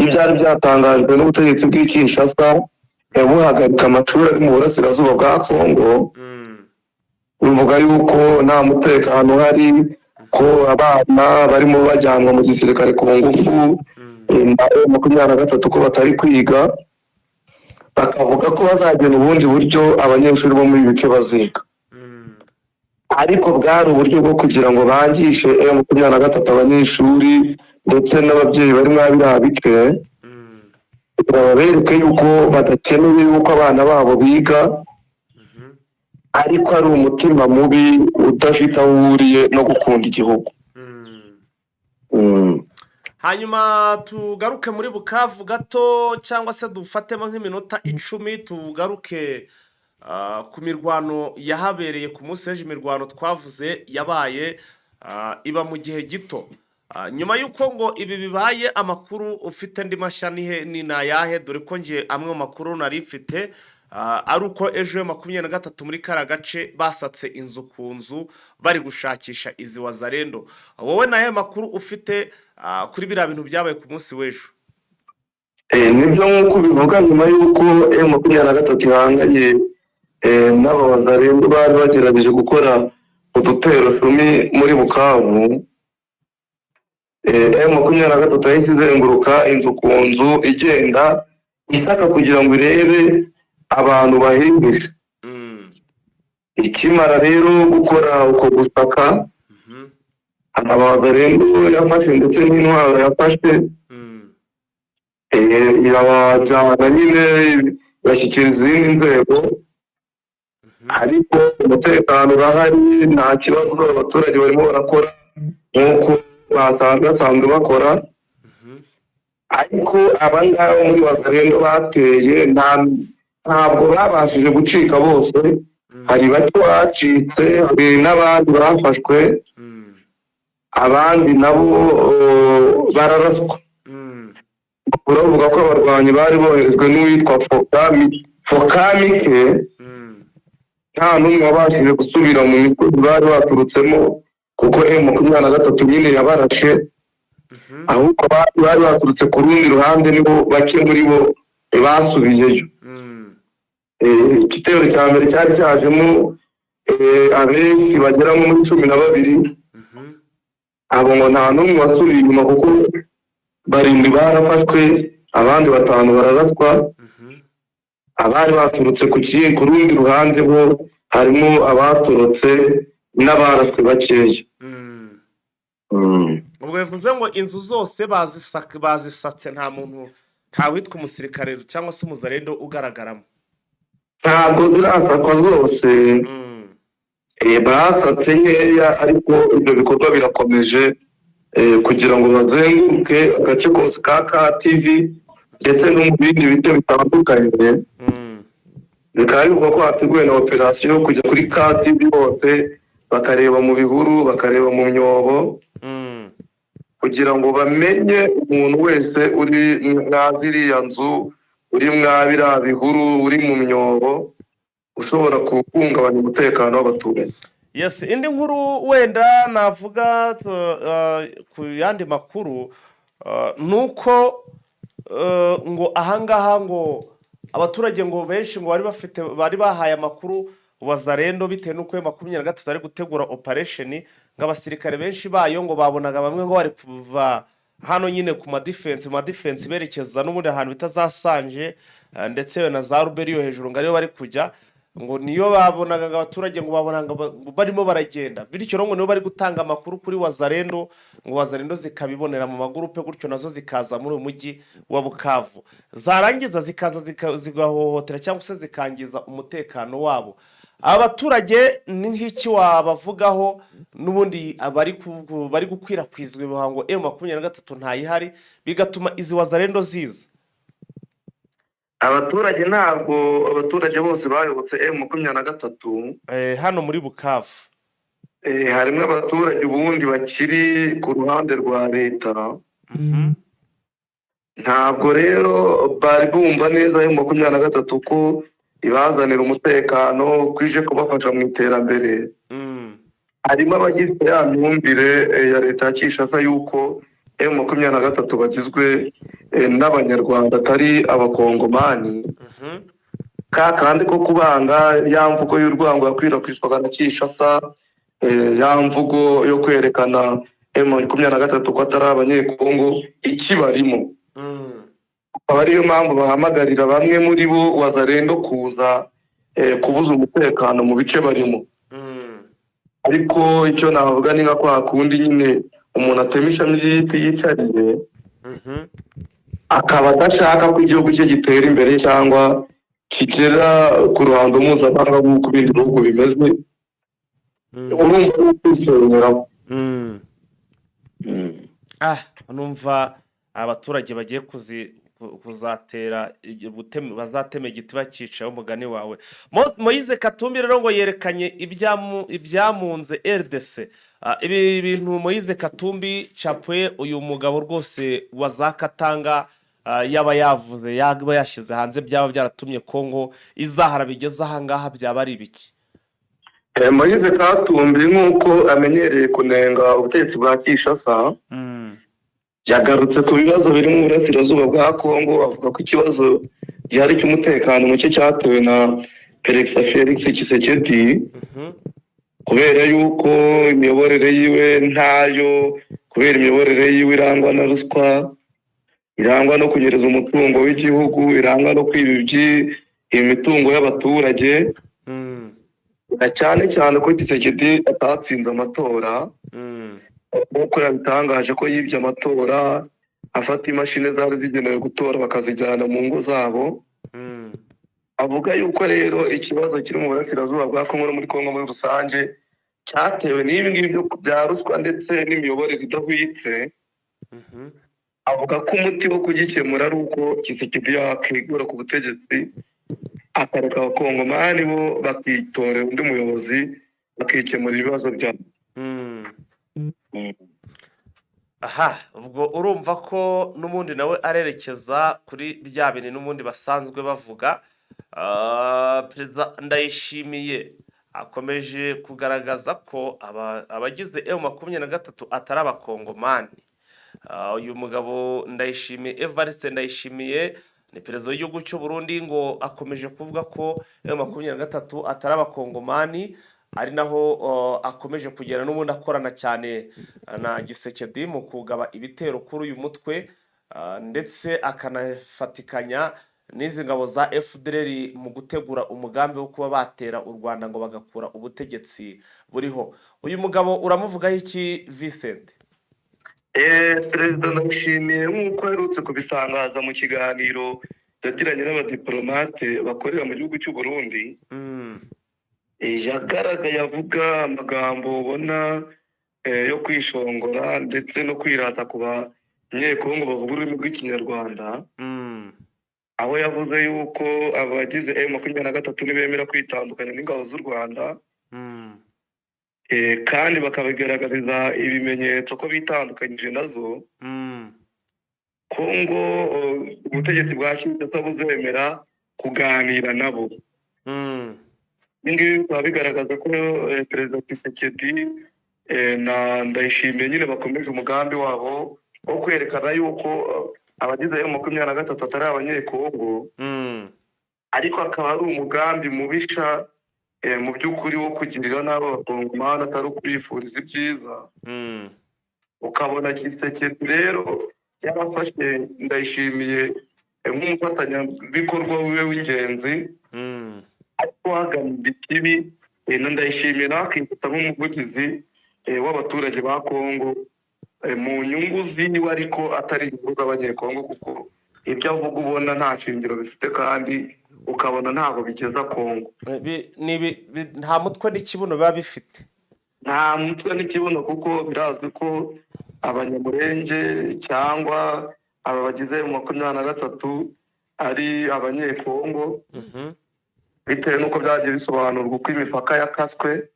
ibyari byatangajwe n'ubutegetsi bw'i Kinshasa buhagarika amashuri ari mu burasirazuba bwa Kongo, bivuga yuko nta mutekano uhari, ko abana barimo bajyanwa mu gisirikare ku ngufu na M23, ko batari kwiga, bakavuga ko bazagena ubundi buryo abanyeshuri bo muri ibi bice baziga. Ariko bwari uburyo bwo kugira ngo bangishe M23 abanyeshuri ndetse n'ababyeyi bari muri biriya bice, kugira babereke yuko badakeneye yuko abana babo biga, ariko ari umutima mubi udafite aho uhuriye no gukunda igihugu. Hanyuma tugaruke muri Bukavu gato, cyangwa se dufatemo nk'iminota 10, tugaruke ku mirwano yahabereye ku munsi w'ejo. Imirwano twavuze yabaye iba mu gihe gito. Nyuma y'uko ngo ibi bibaye, amakuru ufite andi mashya ni nayahe? Dore ko nge amwe mu makuru nari mfite ari uko ejo 23 muri kariya gace basatse inzu ku nzu bari gushakisha izi Wazalendo. Wowe nayo makuru ufite kuri biriya bintu byabaye ku munsi w'ejo? Nibyo nk'uko ubivuga, nyuma y'uko M23 ihanganye n'aba Wazalendo bari bagerageje gukora udutero cumi muri Bukavu, M23 yahise izenguruka inzu ku nzu, igenda isaka kugira ngo irebe abantu bahihishe. Ikimara rero gukora uko gusaka, aba Wazalendo yafashe ndetse n'intwaro yafashe irabajyana nyine, bashyikiriza izindi nzego. Ariko umutekano urahari, nta kibazo, abaturage barimo barakora nk'uko basanzwe bakora. Ariko aba ngaba muri Wazalendo bateye ntabwo babashije gucika bose. Hari bake bacitse, hari n'abandi bafashwe, abandi nabo bararaswa. Uravuga ko abarwanyi bari boherejwe n'uwitwa Fokamike, nta n'umwe wabashije gusubira mu misozi bari baturutsemo, kuko M23 nyine yabarashe. Ahubwo bari baturutse ku rundi ruhande nibo bake muri bo basubiyeyo. Igitero cya mbere cyari cyajemo abenshi bagera nko muri 12. Abo ngo nta n'umwe wasubiye inyuma, kuko barindwi barafashwe, abandi batanu bararaswa. Abari baturutse ku rundi ruhande bo harimo abaturutse n'abarashwe bakeya. Ubwo bivuze ngo inzu zose bazisatse, nta muntu, nta witwa umusirikare cyangwa se umuzarendo ugaragaramo? Ntabwo zirasakwa zose. Basatse nkeya, ariko ibyo bikorwa birakomeje kugira ngo bazenguruke agace kose ka KTV ndetse no mu bindi bice bitandukanye. Bikaba bivugwa ko hateguwe na operasiyo yo kujya kuri KTV hose, bakareba mu bihuru, bakareba mu myobo. kugira ngo bamenye umuntu wese uri mwa ziriya nzu, uri mwa biriya bihuru, uri mu myobo, ushobora guhungabanya umutekano w'abaturage. Yes, indi nkuru wenda navuga ku yandi makuru ni uko ngo ahangaha ngo abaturage ngo benshi ngo bari bafite, bari bahaye amakuru Wazalendo, bitewe n'uko M23 ari gutegura operation, ngo abasirikare benshi bayo ngo babonaga bamwe ngo bari kuva hano nyine ku madefense, mu madefense, berekeza n'ubundi ahantu bita za Sanje ndetse na za Ruberi yo hejuru, ngo ariyo bari kujya, ngo niyo babonaga, ngo abaturage ngo babonaga ngo barimo baragenda, bityo rero ngo nibo bari gutanga amakuru kuri Wazalendo, ngo Wazalendo zikabibonera mu magurupe gutyo, nazo zikaza muri uyu mujyi wa Bukavu, zarangiza zikaza zigahohotera cyangwa se zikangiza umutekano wabo. Aba baturage ni nk'iki wabavugaho n'ubundi bari gukwirakwizwa ibihuha ngo M23 ntayihari, bigatuma izi Wazalendo ziza? Abaturage, ntabwo abaturage bose bayobotse M23. Hano muri Bukavu. Harimo abaturage ubundi bakiri ku ruhande rwa leta. Ntabwo rero bari bumva neza M23 ko ibazanira umutekano, ko ije kubafasha mu iterambere. Harimo abagize ya myumvire ya leta ya Kinshasa y'uko M23 bagizwe n'Abanyarwanda, atari Abakongomani. Ka kandi ko kubanga ya mvugo y'urwango yakwirakwizwaga na Kinshasa, ya mvugo yo kwerekana M23 ko atari Abanyekongo ikibarimo. Akaba ariyo mpamvu bahamagarira bamwe muri bo Wazalendo kuza kubuza umutekano mu bice barimo. Ariko icyo navuga ni nka kwa kundi nyine umuntu atema ishami ry'igiti yicariye, akaba adashaka ko igihugu cye gitera imbere cyangwa kigera ku ruhando mpuzamahanga nk'uko ibindi bihugu bimeze. Urumva ari ukwisenyeraho. Numva abaturage bagiye kuzatera bazatema igiti bakicaye, umugani wawe. Moise Katumbi rero ngo yerekanye ibyamunze RDC. Ibi bintu Moise Katumbi Chapwe, uyu mugabo rwose wa za Katanga, yaba yavuze, yaba yashyize hanze, byaba byaratumye Kongo izahara bigeze ahangaha, byaba ari ibiki? Moise Katumbi, nk'uko amenyereye kunenga ubutegetsi bwa Kinshasa, yagarutse ku bibazo biri mu burasirazuba bwa Kongo, avuga ko ikibazo gihari cy'umutekano muke cyatewe na Perezida Felix Tshisekedi, kubera yuko imiyoborere yiwe ntayo, kubera imiyoborere yiwe irangwa na ruswa, irangwa no kunyereza umutungo w'igihugu, irangwa no kwiba imitungo y'abaturage, na cyane cyane ko Tshisekedi atatsinze amatora, nk'uko yabitangaje ko yibye amatora, afata imashini zari zigenewe gutora bakazijyana mu ngo zabo. Avuga yuko rero ikibazo kiri mu burasirazuba bwa Kongo no muri Kongo muri rusange cyatewe n'ibi ngibi bya ruswa ndetse n'imiyoborere idahwitse. Avuga ko umuti wo kugikemura ari uko Tshisekedi yakegura ku butegetsi, akareka Abakongomani bo bakitorera undi muyobozi, bakikemura ibibazo byabo. Aha ubwo urumva ko n'ubundi nawe arerekeza kuri bya bintu n'ubundi basanzwe bavuga. Perezida Ndayishimiye akomeje kugaragaza ko abagize M23 atari Abakongomani. Uyu mugabo Ndayishimiye, Evariste Ndayishimiye, ni perezida w'igihugu cy'u Burundi, ngo akomeje kuvuga ko M23 atari Abakongomani, ari naho akomeje kugenda n'ubundi akorana cyane na Tshisekedi mu kugaba ibitero kuri uyu mutwe, ndetse akanafatikanya n'izi ngabo za FDLR mu gutegura umugambi wo kuba batera u Rwanda ngo bagakura ubutegetsi buriho. Uyu mugabo uramuvugaho iki, Vincent? Perezida Ndayishimiye, nk'uko aherutse kubitangaza mu kiganiro yagiranye n'abadiplomate bakorera mu gihugu cy'u Burundi, yagaragaye avuga amagambo ubona yo kwishongora ndetse no kwirata ku Banyekongo bavuga ururimi rw'Ikinyarwanda, aho yavuze yuko abagize M23 nibemera kwitandukanya n'ingabo z'u Rwanda, Kandi bakabigaragariza ibimenyetso ko bitandukanyije nazo. Kongo, ubutegetsi bwa Kinshasa buzemera kuganira nabo. Ibi ngibi bikaba bigaragaza ko Perezida Tshisekedi na Ndayishimiye nyine bakomeje umugambi wabo wo kwerekana yuko abagize M23 atari Abanyekongo, ariko akaba ari umugambi mubisha mu by'ukuri wo kugirira nabi Abakongomani, atari ukubifuriza ibyiza. Ukabona Tshisekedi rero yarafashe Ndayishimiye nk'umufatanyabikorwa wiwe w'ingenzi, ariko hagamijwe ikibi, na Ndayishimiye nawe akifata nk'umuvugizi w'abaturage ba Kongo mu nyungu ziwe, ariko atari inyungu z'Abanyekongo, kuko ibyo avuga ubona nta shingiro bifite kandi ukabona ntaho bigeza Kongo. Nta mutwe n'ikibuno biba bifite. Nta mutwe n'ikibuno, kuko birazwi ko Abanyamurenge cyangwa aba bagize M23 ari Abanyekongo, bitewe n'uko byagiye bisobanurwa uko imipaka yakaswe.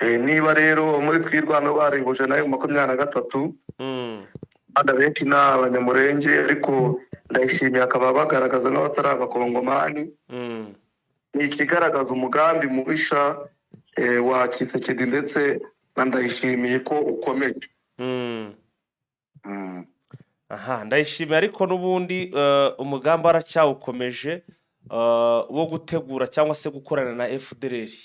Niba rero muri Twirwaneho barihuje nayo 23, kandi abenshi ni Abanyamurenge, ariko Ndayishimiye akaba bagaragaza nk'abatari Abakongomani, ni ikigaragaza umugambi mubisha wa Tshisekedi ndetse na Ndayishimiye ko ukomeje. Aha Ndayishimiye ariko n'ubundi umugambi aracyawukomeje wo gutegura cyangwa se gukorana na FDLR.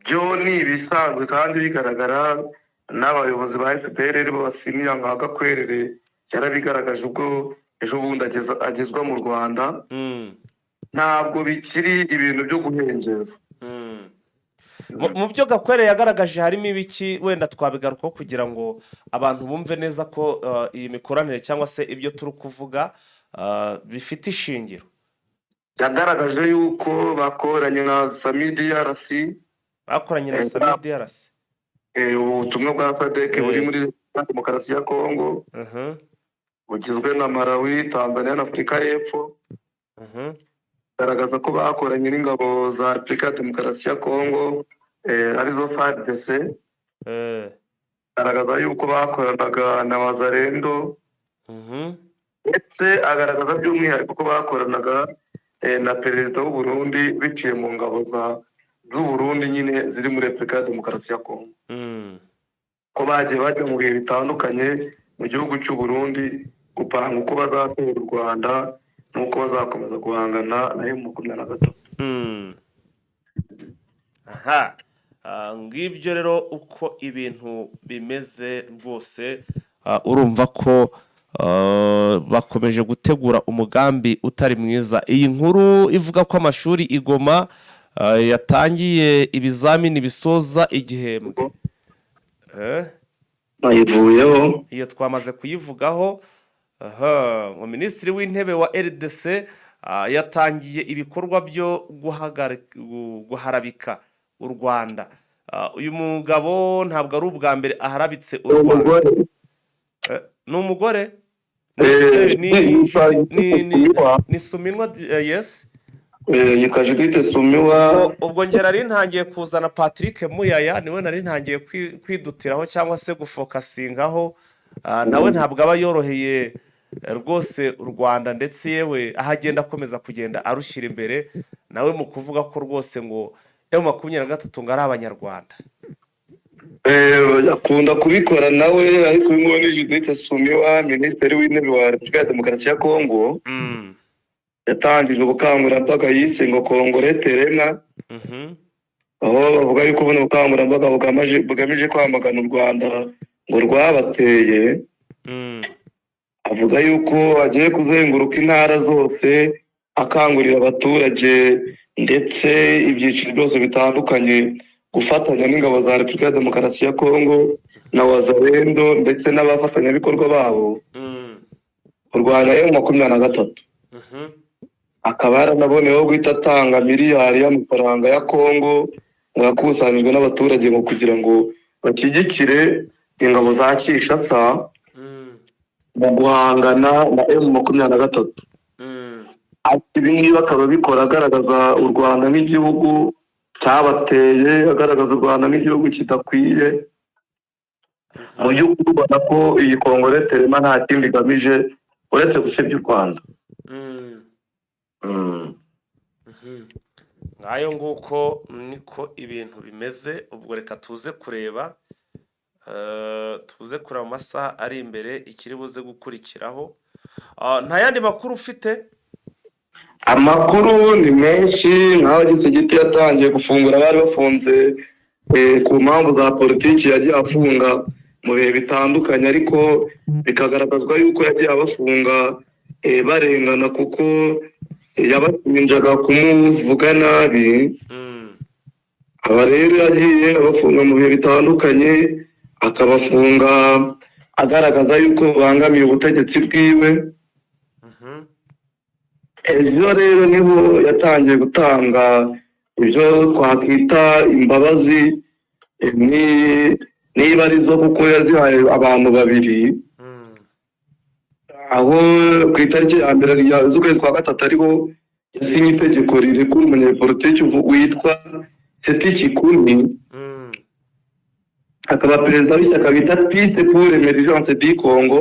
Byo ni ibisanzwe kandi bigaragara, n'abayobozi ba FDLR b'abasiniya nka Gakwerere yarabigaragaje ubwo ejo bundi agezwa mu Rwanda. Ntabwo bikiri ibintu byo guhengeza. Mu byo Gakwere yagaragaje harimo ibiki? Wenda twabigarukaho kugira ngo abantu bumve neza ko iyi mikoranire cyangwa se ibyo turi kuvuga bifite ishingiro. Yagaragaje yuko bakoranye na SAMIDRC. Bakoranye na SAMIDRC. Ubutumwa bwa SADC buri muri Repubulika ya Demokarasi ya Kongo, bugizwe na Malawi, Tanzania na Afurika y'Epfo. Garagaza ko bakoranye n'ingabo za Repubulika ya Demokarasi ya Kongo, arizo FARDC. Agaragaza yuko bakoranaga na Wazalendo, ndetse agaragaza by'umwihariko ko bakoranaga na Perezida w'u Burundi biciye mu ngabo z'u Burundi nyine ziri muri Repubulika ya Demokarasi ya Kongo, ko bagiye bajya mu bihe bitandukanye mu gihugu cy'u Burundi gupanga uko bazatera u Rwanda n'uko bazakomeza guhangana na M23. Aha ngibyo rero uko ibintu bimeze rwose. Urumva ko bakomeje gutegura umugambi utari mwiza. Iyi nkuru ivuga ko amashuri i Goma yatangiye ibizamini bisoza igihembwe. Nayivuyeho. Iyo twamaze kuyivugaho. Aha ngo Minisitiri w'Intebe wa RDC yatangiye ibikorwa byo guharabika u Rwanda. Uyu mugabo ntabwo ari ubwa mbere aharabitse u Rwanda. Umugore. Ni umugore. Ni Suminwa, yes. Yitwa Judith Suminwa. Ubwo njye nari ntangiye kuzana Patrick Muyaya, niwe nari ntangiye kwidutiraho cyangwa se gufocusingaho. Nawe ntabwo aba yoroheye rwose u Rwanda, ndetse yewe aho agenda akomeza kugenda arushyira imbere nawe mu kuvuga ko rwose ngo M23 ngo ari Abanyarwanda. Akunda kubikora nawe, ariko uyu nguyu ni Judith Suminwa, Minisitiri w'Intebe wa Repubulika ya Demokarasi ya Kongo. Yatangije ubukangurambaga yise ngo Kongore Terema, aho bavuga yuko buno bukangurambaga bugamije kwamagana u Rwanda ngo rwabateye. Avuga yuko agiye kuzenguruka intara zose akangurira abaturage ndetse ibyiciro byose bitandukanye gufatanya n'ingabo za Repubulika ya Demokarasi ya Kongo na Wazalendo ndetse n'abafatanyabikorwa babo kurwanya M23. Akaba yaranaboneyeho guhita atanga miliyari y'amafaranga ya Kongo ngo yakusanyijwe n'abaturage ngo kugira ngo bashyigikire ingabo za Kinshasa mu guhangana na M23. Ati ibi ngibi akaba abikora agaragaza u Rwanda nk'igihugu cyabateye, agaragaza u Rwanda nk'igihugu kidakwiye. Mu by'ukuri ubona ko iyi Kongore Telema nta kindi igamije uretse gusebya u Rwanda. Ngayo nguko, niko ibintu bimeze. Ubwo reka tuze kureba amasaha ari imbere ikiri buze gukurikiraho. Nta yandi makuru ufite? Amakuru ni menshi, nk'aho Tshisekedi yatangiye gufungura abari bafunze ku mpamvu za politiki, yagiye afunga mu bihe bitandukanye, ariko bikagaragazwa yuko yagiye abafunga barengana, kuko yabashinjaga kumuvuga nabi. Aba rero yagiye abafunga mu bihe bitandukanye, akabafunga agaragaza yuko babangamiye ubutegetsi bwiwe. Ejo rero niho yatangiye gutanga ibyo twakwita imbabazi, niba arizo, kuko yazihaye abantu babiri, aho ku itariki ya 1 z'ukwezi kwa gatatu ariho yasinye itegeko rirekura umunyepolitiki witwa Seth Kikuni, akaba perezida w'ishyaka bita Piste pour l'Emergence du Congo,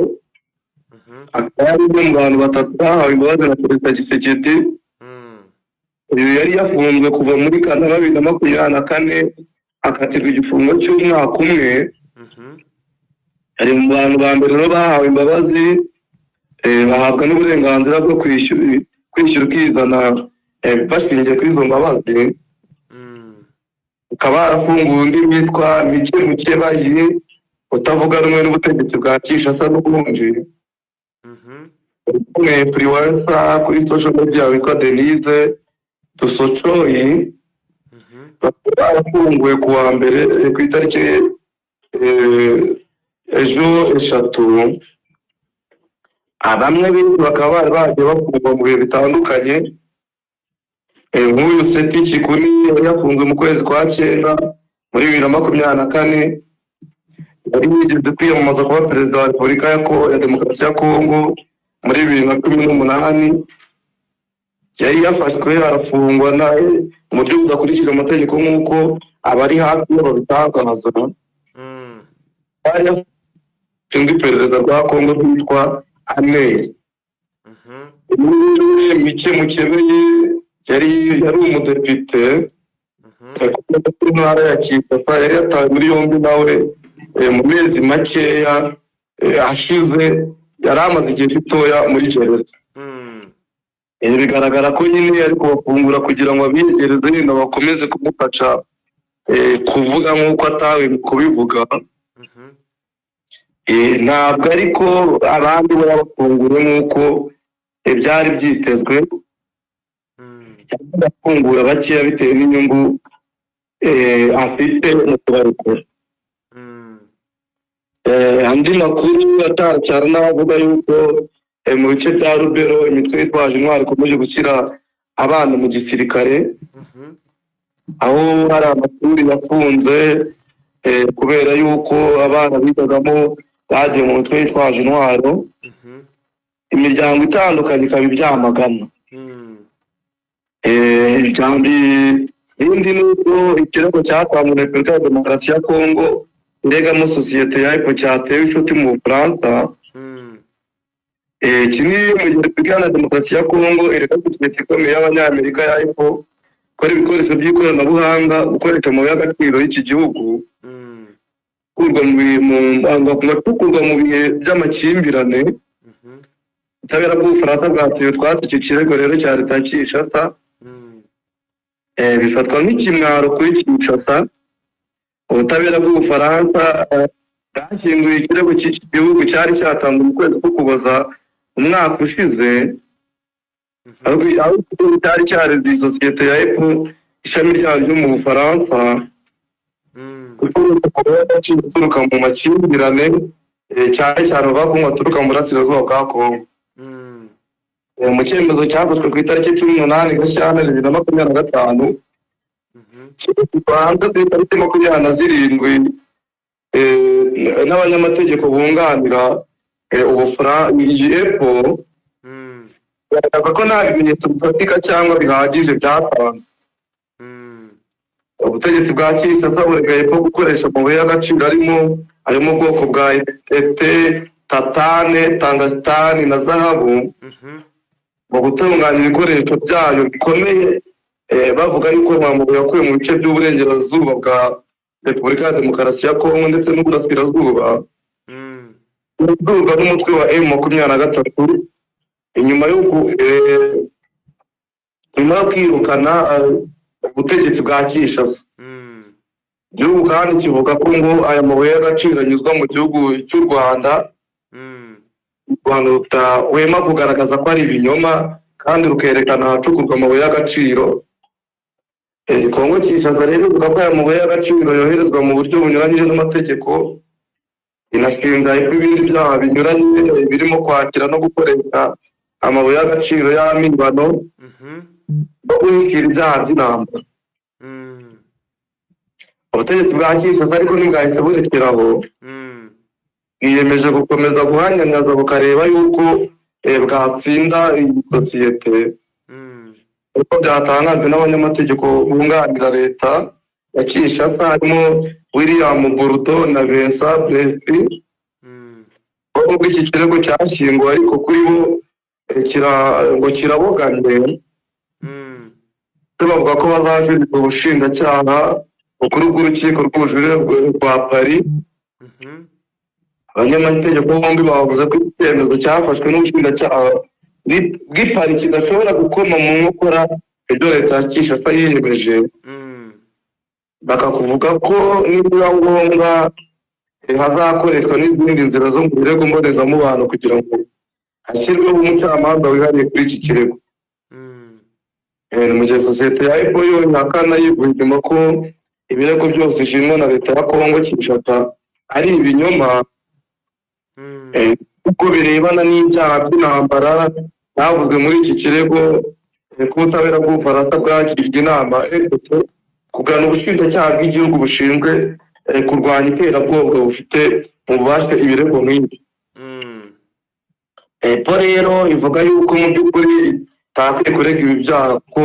akaba yari umwe mu bantu batatu bahawe imbabazi na Perezida Tshisekedi. Uyu yari yafunzwe kuva muri Kanama 2024, akatirwa igifungo cy'umwaka umwe. Ari mu bantu ba mbere rero bahawe imbabazi, bahabwa n'uburenganzira bwo kwishyura ukizana, bashingiye kuri izo mbabazi. Ukaba harafunguwe undi witwa Mike Mukebayi, utavuga rumwe n'ubutegetsi bwa Kinshasa n'ubundi, umwe influencer kuri social media witwa Denise Dusocoyi, bakaba barafunguwe ku wa mbere, ku itariki ejo 3. Bamwe benshi bakaba bari bagiye bafungwa mu bihe bitandukanye. Nk'uyu Seth Kikuni yari yafunzwe mu kwezi kwa cyenda muri 2024, yari yigeze kwiyamamaza kuba perezida wa Repubulika ya Demokarasi ya Kongo muri 2018. Yari yafashwe arafungwa nawe mu buryo budakurikije amategeko, nk'uko abari hafi ye babitangaza. Yari yashinzwe iperereza rwa Kongo rwitwa ANR. Mike Mukebayi yari umudepite mu ntara ya Kinshasa, yari yatawe muri yombi nawe mu mezi makeya ashize, yari amaze igihe gitoya muri gereza. Bigaragara ko nyine ari kubafungura kugira ngo abiyegereze, yenda bakomeze kumufasha kuvuga nk'uko atawe kubivuga. Ntabwo ariko abandi bo yabafunguye nk'uko byari byitezwe. Yagiye afungura bakeya bitewe n'inyungu afite mu kubarekura. Andi makuru ataracyara n'avuga yuko mu bice bya Rubero imitwe yitwaje intwaro ikomeje gushyira abana mu gisirikare, aho hari amashuri yafunze kubera yuko abana bigagamo bagiye mu mitwe yitwaje intwaro. Imiryango itandukanye ikaba ibyamagana. Ibindi ni uko ikirego cyatanzwe na Repubulika ya Demokarasi ya Kongo iregamo sosiyete ya Apple cyatewe inshuti mu Bufaransa. Kimwe mu gihe Repubulika Iharanira Demokarasi ya Kongo irega sosiyete ikomeye y'Abanyamerika ya Apple gukora ibikoresho by'ikoranabuhanga gukoresha amabuye y'agaciro y'iki gihugu gukurwa mu bihe by'amakimbirane. Ubutabera bw'Ubufaransa bwateye utwatsi icyo kirego rero cya leta ya Kinshasa. Bifatwa nk'ikimwaro kuri Kinshasa. Ubutabera bw'Ubufaransa bwashyinguye ikirego cy'iki gihugu cyari cyatanzwe mu kwezi k'Ukuboza umwaka ushize, aho igihugu cyari cyareze iyi sosiyete ya Apple ishami ryayo ryo mu Bufaransa gucuruza amabuye y'agaciro aturuka mu makimbirane, cyane cyane bavuga ko ngo aturuka mu burasirazuba bwa Kongo. Mu cyemezo cyafashwe ku itariki 18 Gashyantare 2025, kishyirwa hanze ku itariki 27 n'abanyamategeko bunganira iyi Apple, bigaragaza ko nta bimenyetso bifatika cyangwa bihagije byatanzwe. Ubutegetsi bwa Kinshasa buregaye ko gukoresha amabuye y'agaciro arimo ayo mu bwoko bwa ete, tatane, tangasitani na zahabu mu gutunganya ibikoresho byayo bikomeye, bavuga yuko aya mabuye yakuwe mu bice by'uburengerazuba bwa Repubulika ya Demokarasi ya Kongo ndetse n'uburasirazuba urwa n'umutwe wa M23 inyuma yo nyuma yo kwirukana ubutegetsi bwa Kinshasa. Igihugu kandi kivuga ko ngo aya mabuye y'agaciro anyuzwa mu gihugu cy'u Rwanda, u Rwanda rutahwema kugaragaza ko ari ibinyoma kandi rukerekana ahacukurwa amabuye y'agaciro. Kongo Kinshasa rero ivuga ko aya mabuye y'agaciro yoherezwa mu buryo bunyuranyije n'amategeko, inashinja ko ibindi byaha binyuranye birimo kwakira no gukoresha amabuye y'agaciro y'amimbano no guhishira ibyaha by'intambara. Ubutegetsi bwa Kinshasa ariko ntibwahise burekera aho, bwiyemeje gukomeza guhanyanyaza bukareba yuko bwatsinda iyi sosiyete, uko byatangajwe n'abanyamategeko bunganira leta ya Kinshasa harimo William Bourdon na Vincent Bressy. Nubwo iki kirego cyashyinguwe ariko kuri bo ngo kirabogamye, ndetse bavuga ko bazajuririra ubushinjacyaha bukuru bw'urukiko rw'ubujurire rwa Paris. Abanyamategeko bombi bavuze ko icyemezo cyafashwe n'ubushinjacyaha bw'i Paris kidashobora gukoma mu nkokora ibyo leta ya Kinshasa yiyemeje, bakakuvuga ko nibiba ngombwa hazakoreshwa n'izindi nzira zo mu birego mbonezamubano kugira ngo hashyirweho umucamanza wihariye kuri iki kirego. Ni mu gihe sosiyete ya Apple yo ihakana yivuye inyuma ko ibirego byose ishinjwa na leta ya Kongo Kinshasa ari ibinyoma, kuko birebana n'ibyaha by'intambara byavuzwe muri iki kirego, ko ubutabera bw'Ubufaransa bwagirwa inama RDC kugana ubushinjacyaha bw'igihugu bushinzwe kurwanya iterabwoba bufite mu bubasha ibirego nk'ibi. Epfo rero ivuga yuko mu by'ukuri itakwiye kurega ibi byaha, kuko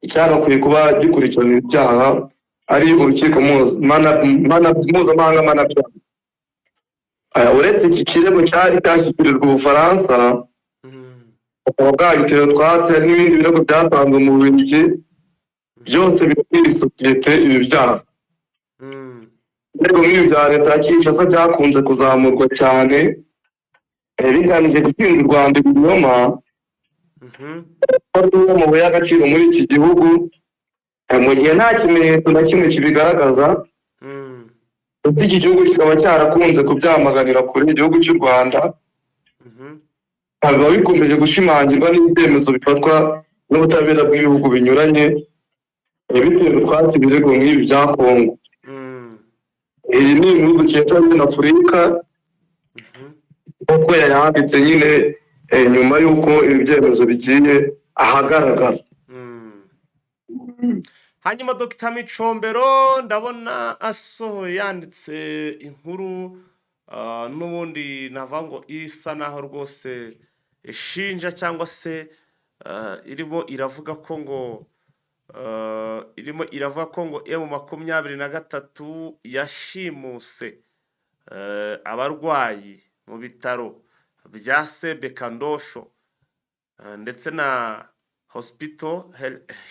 icyagakwiye kuba gikurikirana ibi byaha ari urukiko mpuzamahanga mpanabyaha. Uretse iki kirego cyari cyashyikirijwe Ubufaransa, bukaba bwagitewe utwatsi, hari n'ibindi birego byatanzwe mu Bubiligi, byose birimo sosiyete ibi byaha. Ibirego nk'ibi bya leta ya Kinshasa byakunze kuzamurwa cyane, bigamije gushinja u Rwanda ibinyoma ko amabuye y'agaciro muri iki gihugu, mu gihe nta kimenyetso na kimwe kibigaragaza, ndetse iki gihugu kikaba cyarakunze kubyamaganira kure igihugu cy'u Rwanda, biba bikomeje gushimangirwa n'ibyemezo bifatwa n'ubutabera bw'ibihugu binyuranye, bitewe utwatsi ibirego nk'ibi bya Kongo. Iyi ni inkuru dukesha nyine Afurika nk'uko yayanditse nyine, nyuma y'uko ibi byemezo bigiye ahagaragara. Hanyuma Dr Micombero ndabona asohoye yanditse inkuru, n'ubundi navuga ngo isa naho rwose ishinja cyangwa se irimo iravuga ko ngo M23 yashimuse abarwayi mu bitaro bya Sebe Kandosho ndetse na Hospital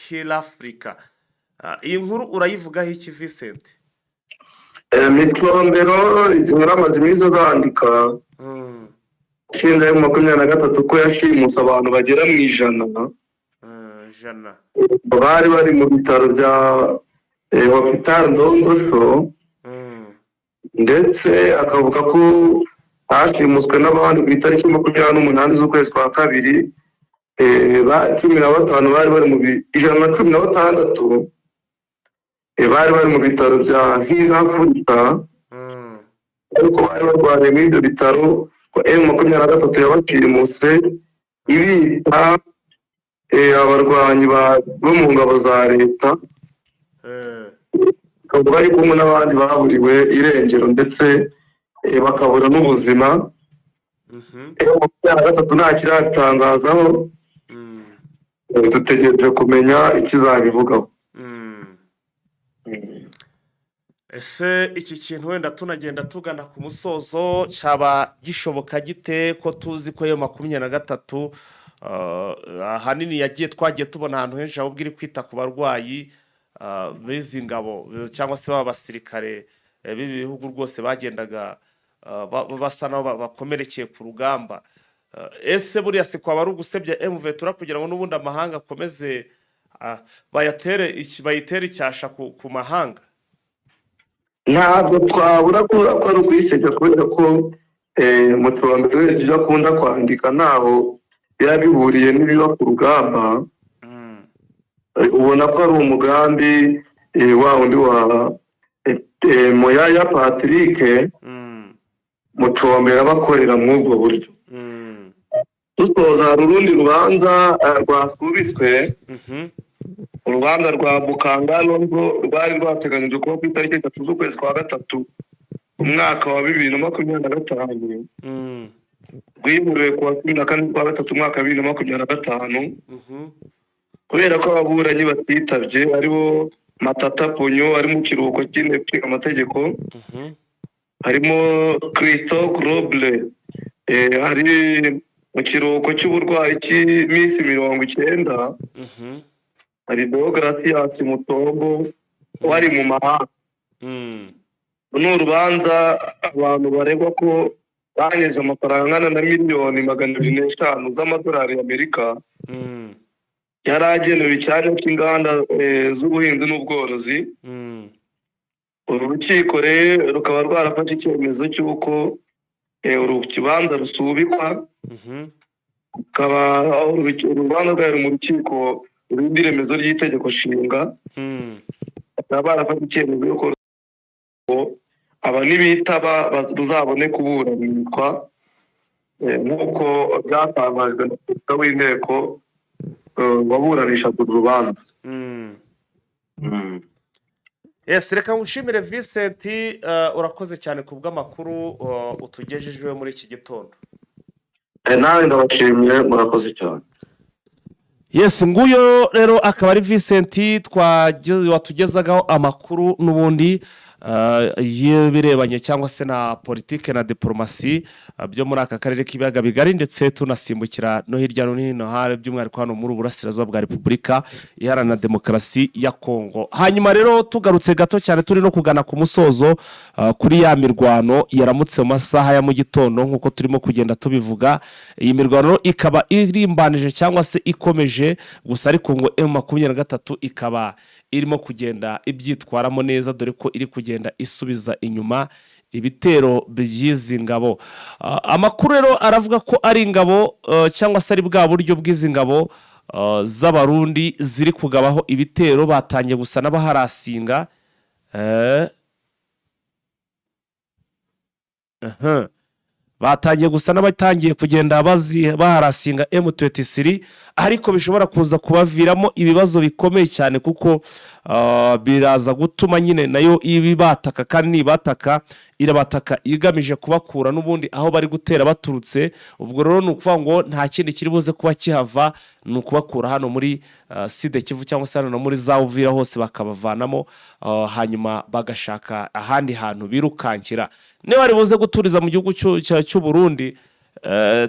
Hill Africa. Iyi nkuru urayivugaho iki, Vincent? Micombero izi nkuru amaze iminsi azandika, ishinja M23 ko yashimuse abantu bagera mu 100 100 bari bari mu bitaro bya Hopital Ndondosho, ndetse akavuga ko hashimuswe n'abandi ku itariki 28 z'ukwezi kwa kabiri, 15 bari bari mu 116, bari bari mu bitaro bya Hill Africa, ariko bari barwariye muri ibyo bitaro, ko M23 yabashimuse ibita abarwanyi bo mu ngabo za leta, bakaba bari kumwe n'abandi baburiwe irengero ndetse bakabura n'ubuzima. M23 nta kirabitangazaho, dutegereje kumenya ikizabivugaho. Ese iki kintu, wenda tunagenda tugana ku musozo, cyaba gishoboka gite, ko tuzi ko iyo 23 ahanini yagiye, twagiye tubona ahantu henshi ahubwo iri kwita ku barwayi b'izi ngabo cyangwa se baba basirikare b'ibi bihugu rwose bagendaga basa naho bakomerekeye ku rugamba? Ese buriya si kwaba ari ugusebya M23 kugira ngo n'ubundi amahanga akomeze bayatere bayitere icyasha ku mahanga? Ntabwo twabura kuvuga ko ari ukuyisebya, kubera ko Mucombero urebye ibyo akunda kwandika ntaho biba bihuriye n'ibiba ku rugamba. Ubona ko ari umugambi wa wundi wa Muyaya Patrick Mucombero abakorera muri ubwo buryo. Dusoza, hari urundi rubanza rwasubitswe, urubanza rwa Bukanga nubwo rwari rwateganyijwe kuba ku itariki 3 z'ukwezi kwa gatatu umwaka wa 2025, rwimuriwe ku wa 14 z'ukwa gatatu umwaka wa 2025, kubera ko ababuranyi batitabye, aribo Matata Ponyo ari mu kiruhuko cy'inteko ishinga amategeko, harimo Christophe Roble ari mu kiruhuko cy'uburwayi cy'iminsi 90, hari Deogratias Mutombo wari mu mahanga. Ni urubanza abantu baregwa ko banyeje amafaranga angana na miliyoni 205 z'amadolari y'Amerika yari agenewe icyanya cy'inganda z'ubuhinzi n'ubworozi. Uru rukiko rero rukaba rwarafashe icyemezo cy'uko uru kibanza rusubikwa, rukaba urubanza rwari mu rukiko rurinda iremezo ry'itegeko nshinga. Bakaba barafashe icyemezo y'uko aba nibitaba ruzabone kuburanishwa, nk'uko byatangajwe na perezida w'inteko waburanishaga uru rubanza. Yes, reka ngushimire Vincent, urakoze cyane ku bw'amakuru utugejejeho muri iki gitondo. Nawe ndabashimiye, murakoze cyane. Yes, nguyo rero akaba ari Vincent watugezagaho amakuru n'ubundi y'ibirebanye cyangwa se na politike na diporomasi byo muri aka karere k'ibiyaga bigari, ndetse tunasimbukira no hirya no hino hari, by'umwihariko hano muri Uburasirazuba bwa Repubulika Iharanira Demokarasi ya Kongo. Hanyuma rero tugarutse gato cyane, turi no kugana ku musozo, kuri ya mirwano yaramutse mu masaha ya mu gitondo, nk'uko turimo kugenda tubivuga, iyi mirwano ikaba irimbanije cyangwa se ikomeje gusa, ariko ngo M23 ikaba irimo kugenda ibyitwaramo neza, dore ko iri kugenda isubiza inyuma ibitero by'izi ngabo. Amakuru rero aravuga ko ari ingabo cyangwa se ari bwa buryo bw'izi ngabo z'Abarundi ziri kugabaho ibitero, batangiye gusa n'abaharasinga. Batangiye gusa n'abatangiye kugenda baharasinga M23, ariko bishobora kuza kubaviramo ibibazo bikomeye cyane, kuko biraza gutuma nyine nayo ibibataka, kandi nibataka irabataka igamije kubakura n'ubundi aho bari gutera baturutse. Ubwo rero ni ukuvuga ngo nta kindi kiri buze kuba kihava, ni ukubakura hano muri Sud Kivu cyangwa se hano no muri za Uvira hose bakabavanamo, hanyuma bagashaka ahandi hantu birukankira. Niba bari buze guturiza mu gihugu cy'u Burundi,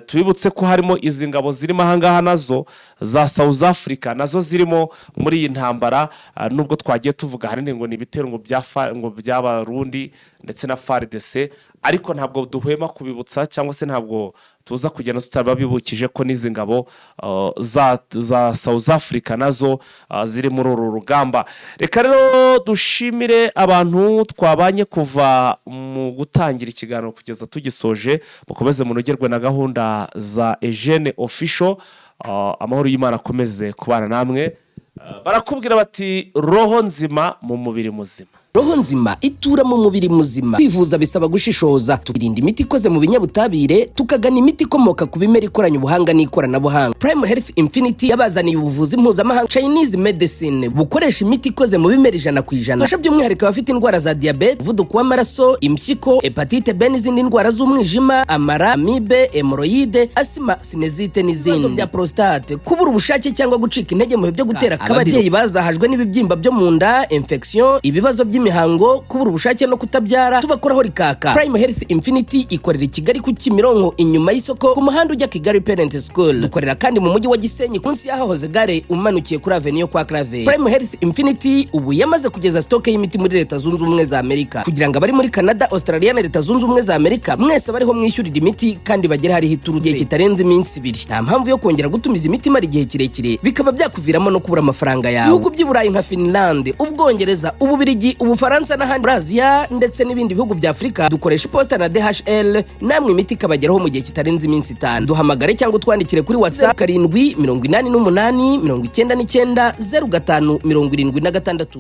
tubibutse ko harimo izi ngabo zirimo ahangaha nazo za South Africa, nazo zirimo muri iyi ntambara, nubwo twagiye tuvuga ahanini ngo ni ibitero ngo bya ngo by'Abarundi ndetse na FARDC, ariko ntabwo duhwema kubibutsa cyangwa se ntabwo tuza kugenda tutababibukije ko n'izi ngabo za South Africa nazo ziri muri uru rugamba. Reka rero dushimire abantu twabanye kuva mu gutangira ikiganiro kugeza tugisoje. Mukomeze munogerwe na gahunda za Eugene Official. Amahoro y'Imana akomeze kubana namwe. Barakubwira bati roho nzima mu mubiri muzima. Roho nzima itura mu mubiri muzima. Kwivuza bisaba gushishoza, tukirinda imiti ikoze mu binyabutabire, tukagana imiti ikomoka ku bimera ikoranye ubuhanga n'ikoranabuhanga. Prime Health Infinity yabazaniye ubuvuzi mpuzamahanga Chinese medicine, bukoresha imiti ikoze mu bimera 100%. Fasha by'umwihariko abafite indwara za diyabete, umuvuduko w'amaraso, impyiko, hepatite B n'izindi ndwara z'umwijima, amara, amibe, hémorroïdes, asima, sinusite n'izindi, ibibazo bya prostate, kubura ubushake cyangwa gucika intege mu bihe byo gutera akabariro, ababyeyi bazahajwe n'ibibyimba byo mu nda, infection, ibibazo by'imi by'imihango, kubura ubushake no kutabyara, tubakoraho rikaka. Prime Health Infinity ikorera i Kigali ku Kimironko, inyuma y'isoko, ku muhanda ujya Kigali Parent School. Dukorera kandi mu mujyi wa Gisenyi, munsi y'ahahoze gare, umanukiye kuri avenue yo kwa Claver. Prime Health Infinity ubu yamaze kugeza stock y'imiti muri Leta Zunze Ubumwe za Amerika, kugira ngo abari muri Canada, Australia na Leta Zunze Ubumwe za Amerika mwese bariho mwishyurira imiti kandi bagere hariho iturutse igihe kitarenze iminsi 2. Nta mpamvu yo kongera gutumiza imiti imara igihe kirekire, bikaba byakuviramo no kubura amafaranga yawe. Ibihugu by'i Burayi nka Finland, Ubwongereza, Ububirigi, Ubufaransa n'ahandi muri Aziya ndetse n'ibindi bihugu bya Afurika, dukoresha iposita na DHL, namwe imiti ikabageraho mu gihe kitarenze iminsi 5. Duhamagare cyangwa utwandikire kuri WhatsApp: 788 99 05 76.